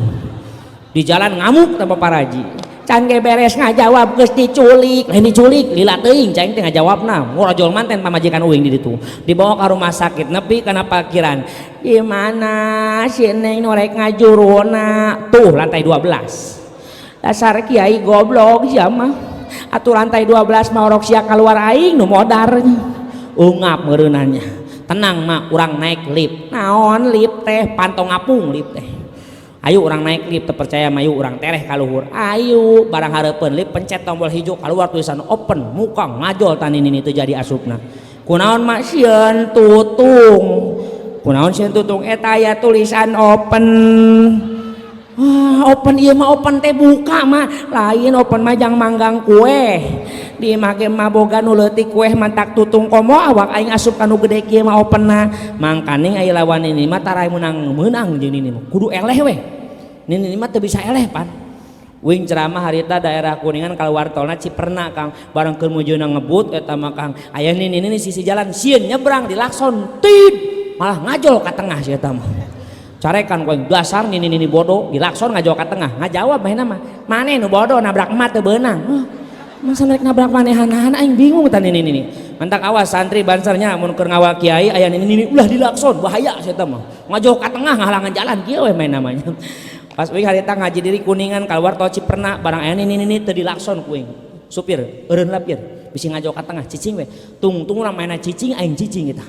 Di jalan ngamuk tanpa paraji. Can ge beres ngajawab geus diculik, lain diculik lila teuing cai teh ngajawabna. Ngorojol manten pamajikan uing di ditu. Dibawa ka rumah sakit nepi kana parkiran. Gimana si Neng nu rek ngajuruna? Tuh lantai 12. Dasar kiai goblok sia mah. Atuh lantai 12 mah orok sia keluar aing nu modar. Ungap meureunannya. Tenang mak, urang naik lift. Naon lift teh pantong ngapung lift teh. Ayo urang naik lift, teu percaya mah ayo urang tereh ka luhur. Ayo barang hareupeun lift pencet tombol hijau keluar tulisan open, muka ngajol tani nini teu jadi asupna. Kunaon mak sieun tutung. Kunaon sieun tutung eta aya tulisan open. Wah, open ieu mah open teh buka mah, lain open mah jang manggang kue. Di make mah boga nu leutik kue mantak tutung komo awak aing asup ka nu gede kieu mah openna. Mangkaning aya lawan ini mah tarai meunang meunang jeung nini mah. Kudu eleh weh. Nini mah teu bisa eleh pan. Wing ceramah harita daerah Kuningan keluar tolna Ciperna Kang, barang keur mujuna ngebut eta mah Kang. Aya nini nini sisi jalan sieun nyebrang dilakson tid malah ngajol ka tengah si eta mah. Carekan ku aing dasar nini nini bodoh dilakson ngajol ka tengah ngajawab manehna mah maneh nu bodoh nabrak emak teu beunang. Huh, masa rek nabrak manehanana aing bingung tah nini nini. Mantak awas santri bansernya mun keur ngawal kiai aya nini nini ulah dilakson bahaya si eta mah. Ngajol ka tengah ngahalangan jalan kieu we main namanya. Pas uing harita ngaji diri Kuningan keluar tol Ciperna barang aya nini nini teu dilakson ku aing. Supir eureun lah pir bisi ngajol ka tengah cicing we. Tungtung urang mainna cicing aing cicing eta.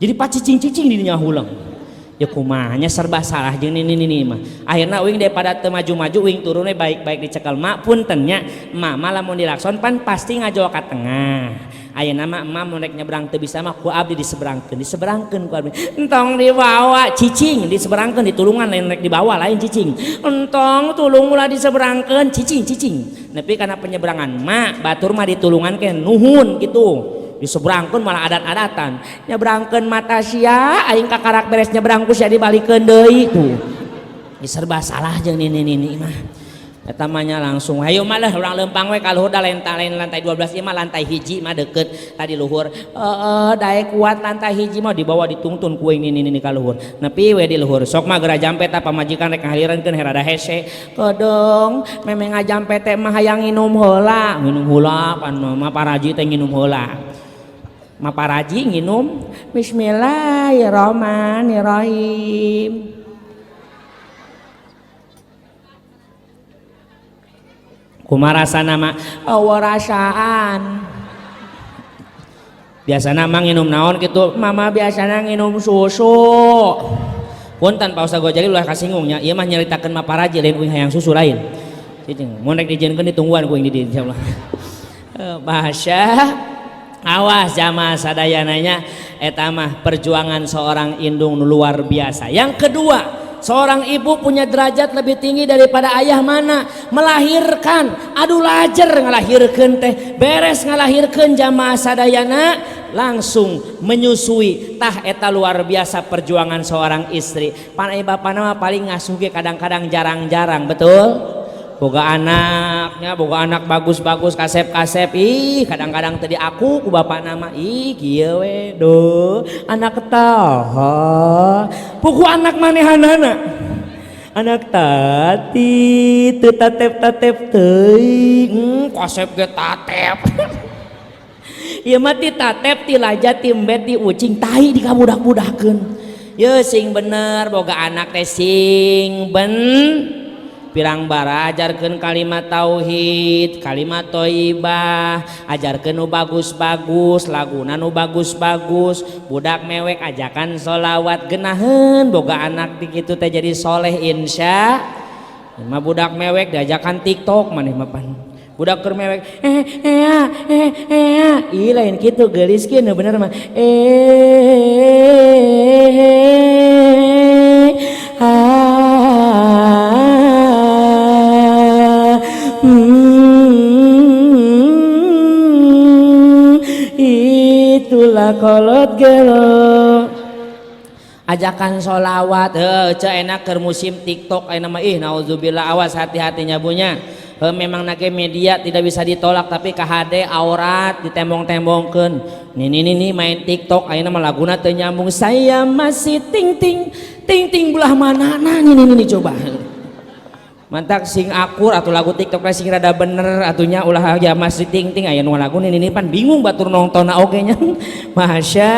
Jadi pacicing-cicing di dinya hulang. Ya kumahanya serba salah jeung nini nini mah. Akhirna uing daripada teu maju-maju uing turunnya baik-baik dicekel mak punten nya. Emak mah lamun dilakson pan pasti ngajol ka tengah. Ayeuna mah emak mun rek nyebrang teu bisa mah ku abdi diseberangkeun, diseberangkeun ku abdi. Entong dibawa cicing diseberangkeun ditulungan lain rek dibawa lain cicing. Entong tulung ulah diseberangkeun cicing cicing. Nepi kana penyeberangan mak batur mah ditulungan ke nuhun gitu. Diseberangkeun malah adat-adatan. Nyebrangkeun mata sia aing kakarak beres nyebrang ku sia dibalikeun deui tuh. Diserba salah jeung nini-nini mah. Eta mah nya langsung hayu mah lah urang leumpang we ka luhur da lain lantai 12 ieu mah lantai hiji mah deket tadi luhur. Heeh daek kuat lantai hiji mah dibawa ditungtun ku aing nini-nini ka luhur. Nepi we di luhur sok mah geura jampe tah pamajikan rek ngahalirankeun rada hese. Kedeung meme ngajampe teh mah hayang nginum heula. Nginum heula pan mah paraji teh nginum heula. Maparaji nginum bismillahirrahmanirrahim. Kumaha rasana mah? Eueuh rasaan. Biasana mah nginum naon kitu? Mama biasana nginum susu. Punten Pak Ustaz Gojali ulah kasinggung nya. Ieu mah nyaritakeun maparaji lain uing hayang susu lain. Cicing, mun rek dijieunkeun ditungguan ku uing di dieu insyaallah. Bahasa awas jamaah sadayananya eta mah perjuangan seorang indung luar biasa. Yang kedua, seorang ibu punya derajat lebih tinggi daripada ayah mana? Melahirkan. Aduh lajer ngalahirkeun teh. Beres ngalahirkeun jamaah sadayana langsung menyusui. Tah eta luar biasa perjuangan seorang istri. Pan ai bapana mah paling ngasuh ge kadang-kadang jarang-jarang, betul? Boga anaknya, boga anak bagus-bagus, kasep-kasep. Ih, kadang-kadang tadi aku ku bapak nama, ih, kieu we, duh, anak taha. Puku anak manehanana. Anak tati, teu tatep-tatep teuing. Kasep ge tatep. Ieu mah ti tatep, ti laja, ti embet, ti ucing, tai dikabudak-budakeun. Ye sing bener boga anak teh sing ben. Pirang bara ajarkeun kalimat tauhid, kalimat thayyibah, ajarkeun nu bagus-bagus, laguna nu bagus-bagus, budak mewek ajakan sholawat genaheun boga anak di kitu teh jadi soleh insya. Mah budak mewek diajakan TikTok maneh mah pan. Budak keur mewek ih lain kitu geulis kieu nu bener mah. Itulah kolot gelo. Ajakan sholawat, heuh, ceu enak keur musim TikTok aya nama ih naudzubillah awas hati-hatinya bunya. Memang nage media tidak bisa ditolak tapi KHD aurat ditembong-tembongkeun. Nini nini main TikTok ayeuna mah laguna teu nyambung saya masih ting ting ting ting belah mana nah nini nini coba. Mantak sing akur atau lagu TikTok sing rada bener atunya ulah ya masih ting ting aya nu lagu nini nini pan bingung batur nongtonna oge nya. Masya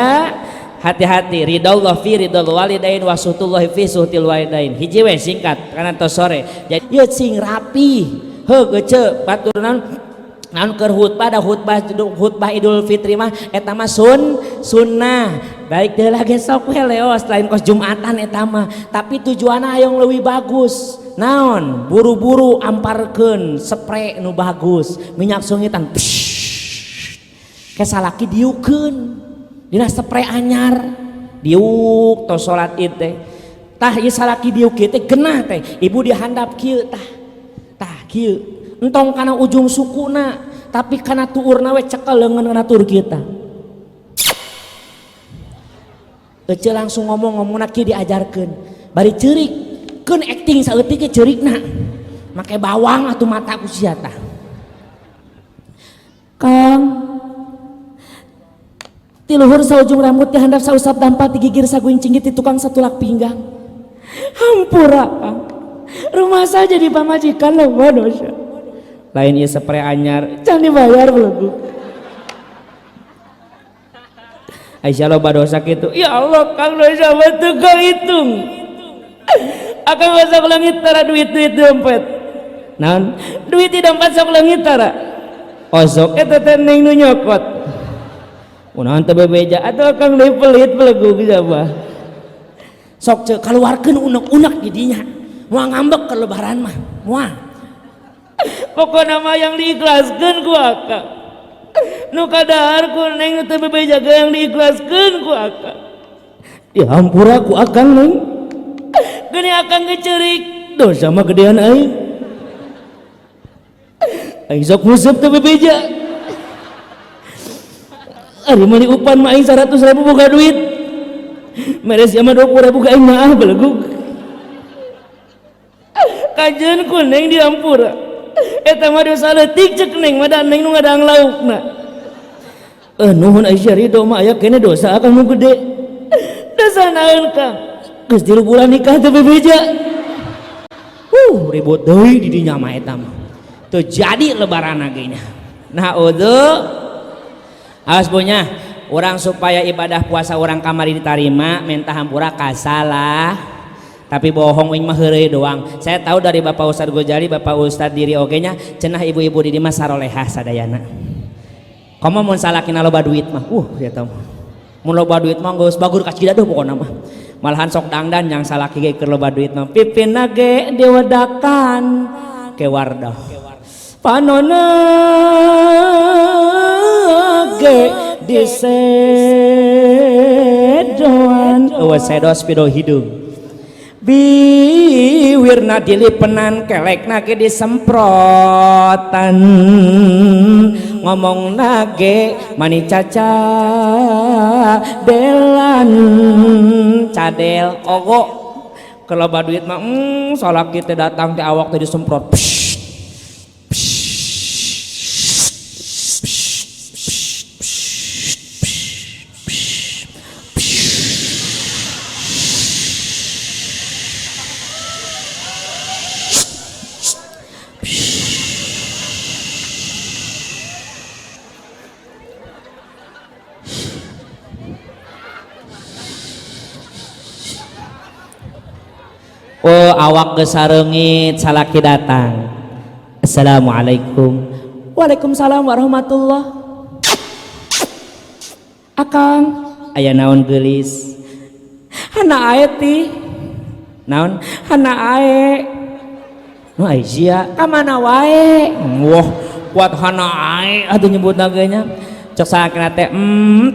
hati-hati ridallah fi ridal walidain wa suhtullahi fi suhtil walidain. Hiji we singkat karena tos sore. Jadi ieu sing rapi. Heuh gece batur naon keur khutbah da khutbah Idul Fitri mah eta mah sunnah. Baik deui lagi sok we leos lain kos Jumatan eta mah, tapi tujuanna hayang leuwih bagus. Naon? Buru-buru amparkeun spray nu bagus, minyak sungitan. Ke salaki diukeun dina spray anyar. Diuk tos salat Id teh. Tah ieu salaki diuk kieu teh genah teh, ibu dihandap kieu tah. Tah kieu entong kana ujung sukuna tapi kana tuurna we cekel leungeun kana tuur kita. Ece langsung ngomong-ngomongna kieu diajarkeun. Bari ceurik, keun acting saeutik ge ceurikna. Make bawang atuh mata ku sia tah. Kang ti luhur saujung rambut ti handap sausap dampal ti gigir saguncing ti tukang satulak pinggang. Hampura Kang. Rumah saja di pamajikan loba dosa. Lain ieu spray anyar, can dibayar belegu. Aisyah loba dosa kitu. Ya Allah, Kang dosa mah teu kahitung. Akang sok leungit tara duit-duit dompet. Naon? Duit di dompet sok leungit tara. Osok eta teh neng nu nyokot. Kunaon teu bebeja atuh Akang deui pelit belegu siapa. Sok ceu kaluarkeun unek-unek di dinya. Moal ngambek ke lebaran mah, moal. Pokona mah yang diikhlaskeun ku akang. Nu kadahar ku neng nu teu bebeja ge yang diikhlaskeun ku akang. Ya hampura ku akang neng. Geuning akang ge ceurik, dosa mah gedean aing. Aing sok nguseup teu bebeja. Ari mah diupan mah aing 100.000 boga duit. Mere sia mah 20.000 ka aing mah belegug. Kajeun ku neng diampura. Eta mah dosa leutik ceuk neng mah da neng nu ngadang laukna. Nuhun Aisyah ridho mah aya keneh dosa akang nu gede. Dosa naon Kang? Geus 3 bulan nikah teu bebeja. Ribut deui di dinya mah eta mah. Teu jadi lebaran ge nya. Nah udhu awas punya orang supaya ibadah puasa orang kamari diterima minta hampura kasalah. Tapi bohong wing mah heureuy doang. Saya tahu dari Bapak Ustadz Gojali, Bapak Ustadz Diri oge nya cenah ibu-ibu di dieu mah sarolehah sadayana. Komo mun salakina loba duit mah, eta mah. Mun loba duit mah geus bagur ka Cidaduh pokona mah. Malahan sok dangdan yang salaki ge keur loba duit mah. Pipina ge diwedakan ke wardah. Panona ge disedoan. Eueuh sedos pido hidung. Biwirna dilipenan kelekna ge disemprotan ngomong nage mani caca delan cadel ogo kalau duit mah salaki teh datang teh awak teh disemprot. Oh awak geus sareungit salaki datang. Assalamualaikum. Waalaikumsalam warahmatullah. Akang aya naon geulis? Hana ae ti. Naon? Hana ae. Nu ai sia ka mana wae? Wah, kuat hana ae atuh nyebutna ge nya. Cek salakina teh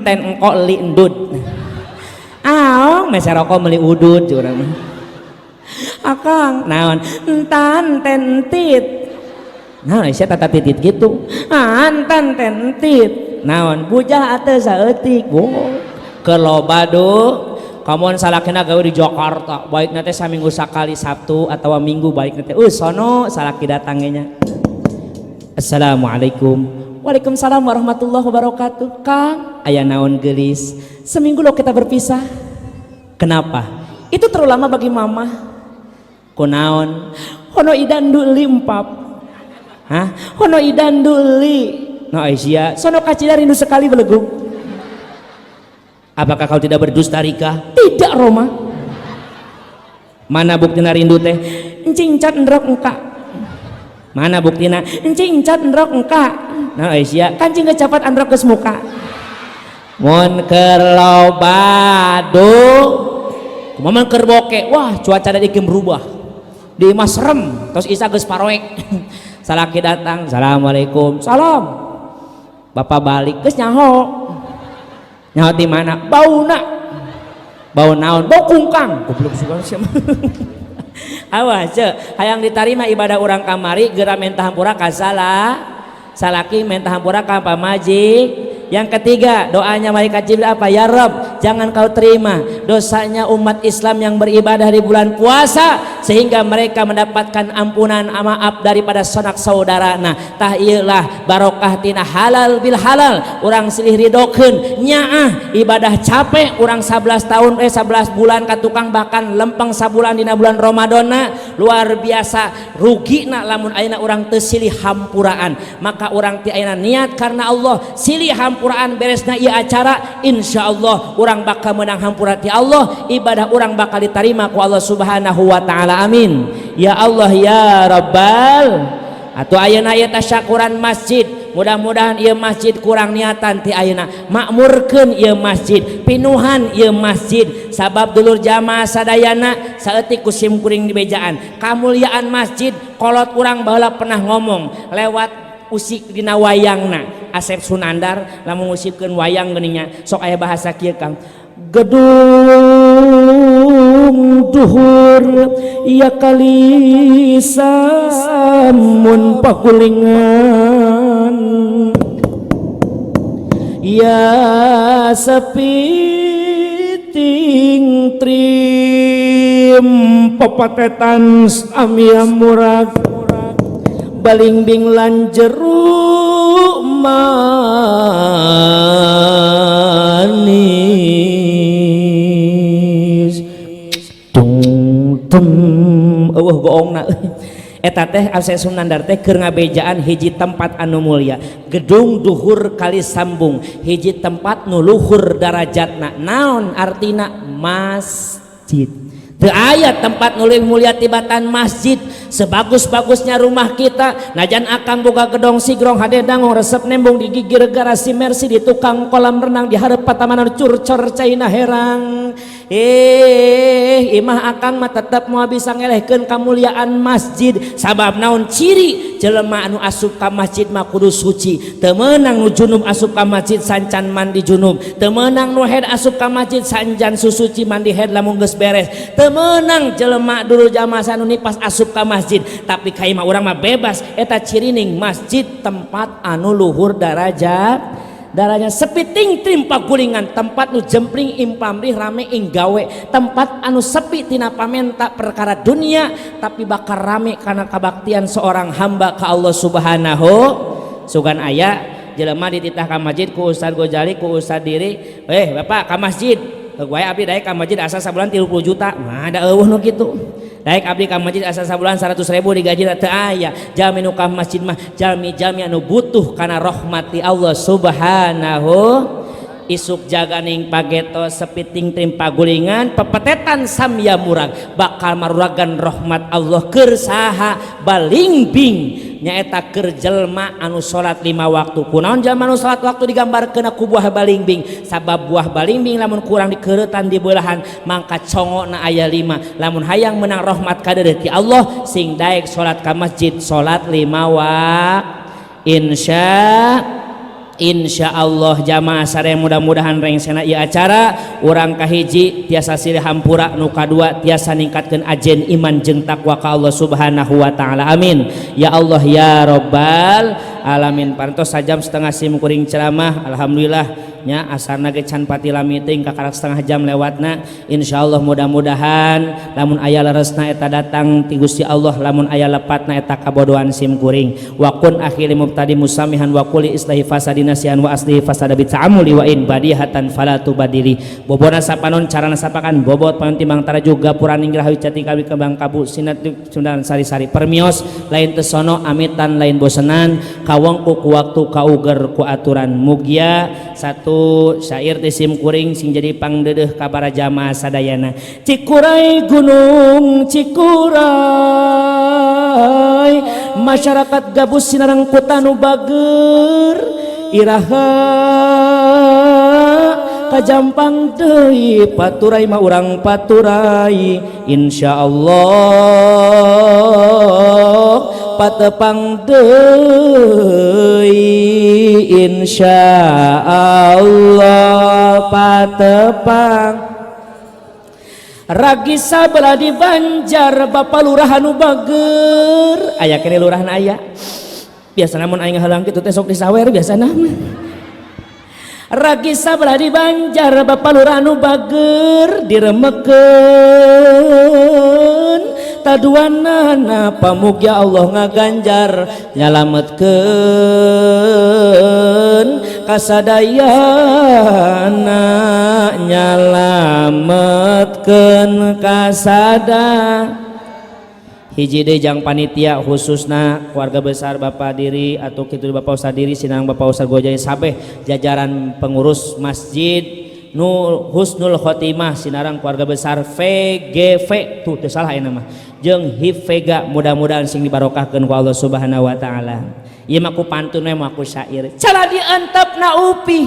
ten engkok li endut. Aong mese rokok meuli udut urang mah. Akang naon entan tentit naon sia tata titit gitu antan tentit naon bujah ateu saeutik wo keloba du kamun salakina gawe di Jakarta baikna teh saminggu sakali Sabtu atawa Minggu baikna teh sono salaki datang nya. Assalamualaikum. Waalaikumsalam warahmatullahi wabarakatuh. Kang, aya naon, geulis? Seminggu loh kita berpisah. Kenapa? Itu terlalu lama bagi mama. Kunaon? Hono idan duli empap. Hah? Hono idan duli. No Aisyah, sono kacida rindu sekali belegug. Apakah kau tidak berdusta, Rika? Tidak, Roma. Mana buktina rindu teh? Encing cat endrok engka. Mana buktina? Encing cat endrok engka. Nah Aisyah, kancing kecapat androk geus muka. Mun keur loba du, kumaha keur boke, wah, cuaca dari berubah. Di imah serem, terus Isa geus paroek. Salaki datang, "Assalamualaikum." "Salam." Bapak balik, geus nyaho. Nyaho di mana? Bauna. Bau naon? Bau kungkang. Goblok sugan siapa? Awas, ce, hayang ditarima ibadah urang kamari, geura menta hampura ka salaki, menta hampura ka pamajik. Yang ketiga, doanya malaikat Jibril apa? Ya Rob, jangan kau terima dosanya umat Islam yang beribadah di bulan puasa sehingga mereka mendapatkan ampunan, maaf daripada sanak saudara. Nah, tah ieulah barokah tina halal bil halal. Urang silih ridokeun, nyaah ibadah capek urang 11 tahun, eh, 11 bulan ka tukang, bahkan lempeng sabulan dina bulan Ramadana. Luar biasa rugina lamun ayeuna urang teu silih hampuraan. Maka urang ti ayeuna niat karena Allah, silih hampuraan. Beresna ieu acara, insyaallah urang bakal menang hampura ti Allah, ibadah urang bakal diterima ku Allah Subhanahu wa taala. Amin ya Allah ya Rabbal. Atau ayeuna ieu tasyakuran masjid, mudah-mudahan ieu masjid kurang niatan ti ayeuna makmurkeun ieu masjid, pinuhan ieu masjid, sabab dulur jamaah sadayana saeutik ku sim kuring dibejaan kamuliaan masjid. Kolot urang baheula pernah ngomong lewat usik dina wayangna Asep Sunandar, lamun ngusipkeun wayang geuning nya sok aya bahasa kieu, Kang: gedung duhur ya kali samun pagulingan ya sepi ting trim pepatetan samia murag balingbing lan jero manis tung tung eueuh goongna. Eta teh Asep Sunandar teh keur ngabejaan hiji tempat anu mulia, gedung duhur Kali Sambung, hiji tempat nu luhur darajatna. Naon artina masjid? Teu aya tempat nu leuwih mulia tibatan masjid. Sebagus-bagusnya rumah kita, najan akang boga gedong sigrong hade dangong, resep nembong di gigir garasi Mercy, di tukang kolam renang, di hareup patamanan curcor caina herang, eh, imah akang mah tetep moal bisa ngelehkeun kamuliaan masjid. Sabab naon? Ciri jelema anu asup ka masjid mah kudu suci. Teu meunang nu junub asup ka masjid sancan mandi junub, teu meunang nu haid asup ka masjid sancan susuci mandi haid lamun geus beres, teu meunang jelema dulu jamaah anu nipas asup ka masjid, tapi ka imah urang mah bebas. Eta cirining masjid tempat anu luhur darajat darahnya, sepi ting trim pagulingan, tempat nu jempling ing pamrih, rame ing gawe, tempat anu sepi tina pamenta perkara dunia, tapi bakal rame karena kabaktian seorang hamba ke Allah Subhanahu. Sugan aya jelema dititah ka masjid ku Ustad Gojali, ku Ustad Diri, "Eh, bapak, ka masjid." "Heug wae, abdi daek ka masjid asa sabulan 30 juta." Mah da euweuh nu kitu. "Daek abdi ka masjid asa sabulan 100 ribu digaji." Teu aya. Jalmi nu ka masjid mah jalmi-jalmi anu butuh kana rahmati Allah Subhanahu. Isuk jaganing pageto, sepi ting trim pagulingan, pepetetan samya murag, bakal maruragan rahmat Allah. Keur saha balingbing? Nyaeta keur jelma anu salat lima waktu. Kunaon jelma anu salat waktu digambarkeun ku buah balingbing? Sabab buah balingbing lamun kurang dikeureutan, dibelahan, mangka congona aya lima. Lamun hayang menang rahmat kadeudeuh ti Allah, sing daek salat ka masjid, salat lima waktu. Insya Allah jamaah sadaya, mudah-mudahan rengsena ieu acara urang kahiji tiasa silih hampura, nu kadua tiasa ningkatkeun ajen iman jeung takwa ka Allah Subhanahu wa taala. Amin ya Allah ya Rabbal. alamin. Parantos sajam setengah sim kuring ceramah, alhamdulillah nya, asarna ge can pati lami teuing, kakarak setengah jam lewatna. Insyaallah mudah-mudahan lamun aya leresna eta datang ti Gusti Allah, lamun aya lepatna eta kabodohan sim kuring. Wa kun akhiri mubtadi musamihan wa quli islahi fasadi nasihan wa aslihi fasada bi ta'amuli wa in badihatan fala tubadili. Bobona sapanon carana sapakan bobot panon timbang taraju gapuraning rahayu cati kawi kembang kabu sinat sundan sari-sari. Permios lain tesono amitan lain bosenan kawongku ku waktu kauger ku aturan. Mugia satu syair ti sim kuring sing jadi pangdeudeuh ka para jamaah sadayana. Cikuray, Gunung Cikuray, masyarakat Gabus Sinarang kutanu bager, iraha kajampang deui Paturai mah urang Paturai, insyaallah patepang deui, insyaallah patepang. Ragi sabelah di Banjar Bapak Lurah anu bager, aya kene lurahna aya. Biasa namun aing ngahalang kitu teh sok disawer biasana. Ragi sabelah di Banjar Bapak Lurah anu bager, diremekeun taduanana, pamugia Allah ngaganjar nyalametkeun kasadayana, nyalametkeun kasada. Hiji deui jang panitia, khususna keluarga besar Bapak Diri atau kitu Bapak Ustad Diri sinang Bapak Ustad Gojai sabeh jajaran pengurus Masjid Nu Husnul Khotimah Sinarang, keluarga besar VGV tuh teu salah aya nama jeung Hifega, mudah-mudahan sing dibarokahkeun ku Allah Subhanahu wa taala. Ieu mah ku pantun we mah ku syair cara diantepna upi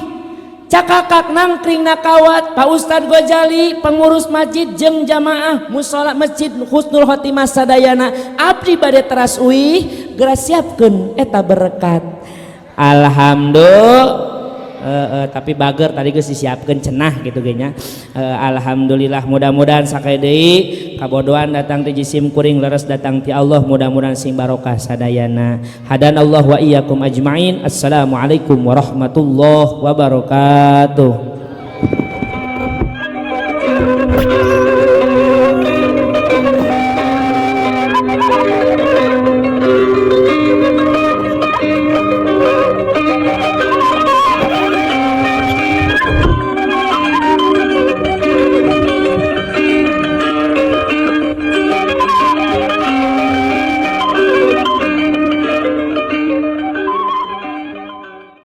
cakakak nangkring nakawat. Pak Ustad Gojali, pengurus masjid jeung jamaah musola Masjid Husnul Khotimah sadayana, abdi bade teras uih, geura siapkeun eta berkat. Alhamdulillah. Tapi bager tadi geus disiapkeun cenah gitu ge nya. Alhamdulillah, mudah-mudahan sakali deui kabodohan datang ti jisim kuring, leres datang ti Allah, mudah-mudahan sing barokah sadayana. Hadanallah wa iyyakum ajmain. Assalamualaikum warahmatullahi wabarakatuh.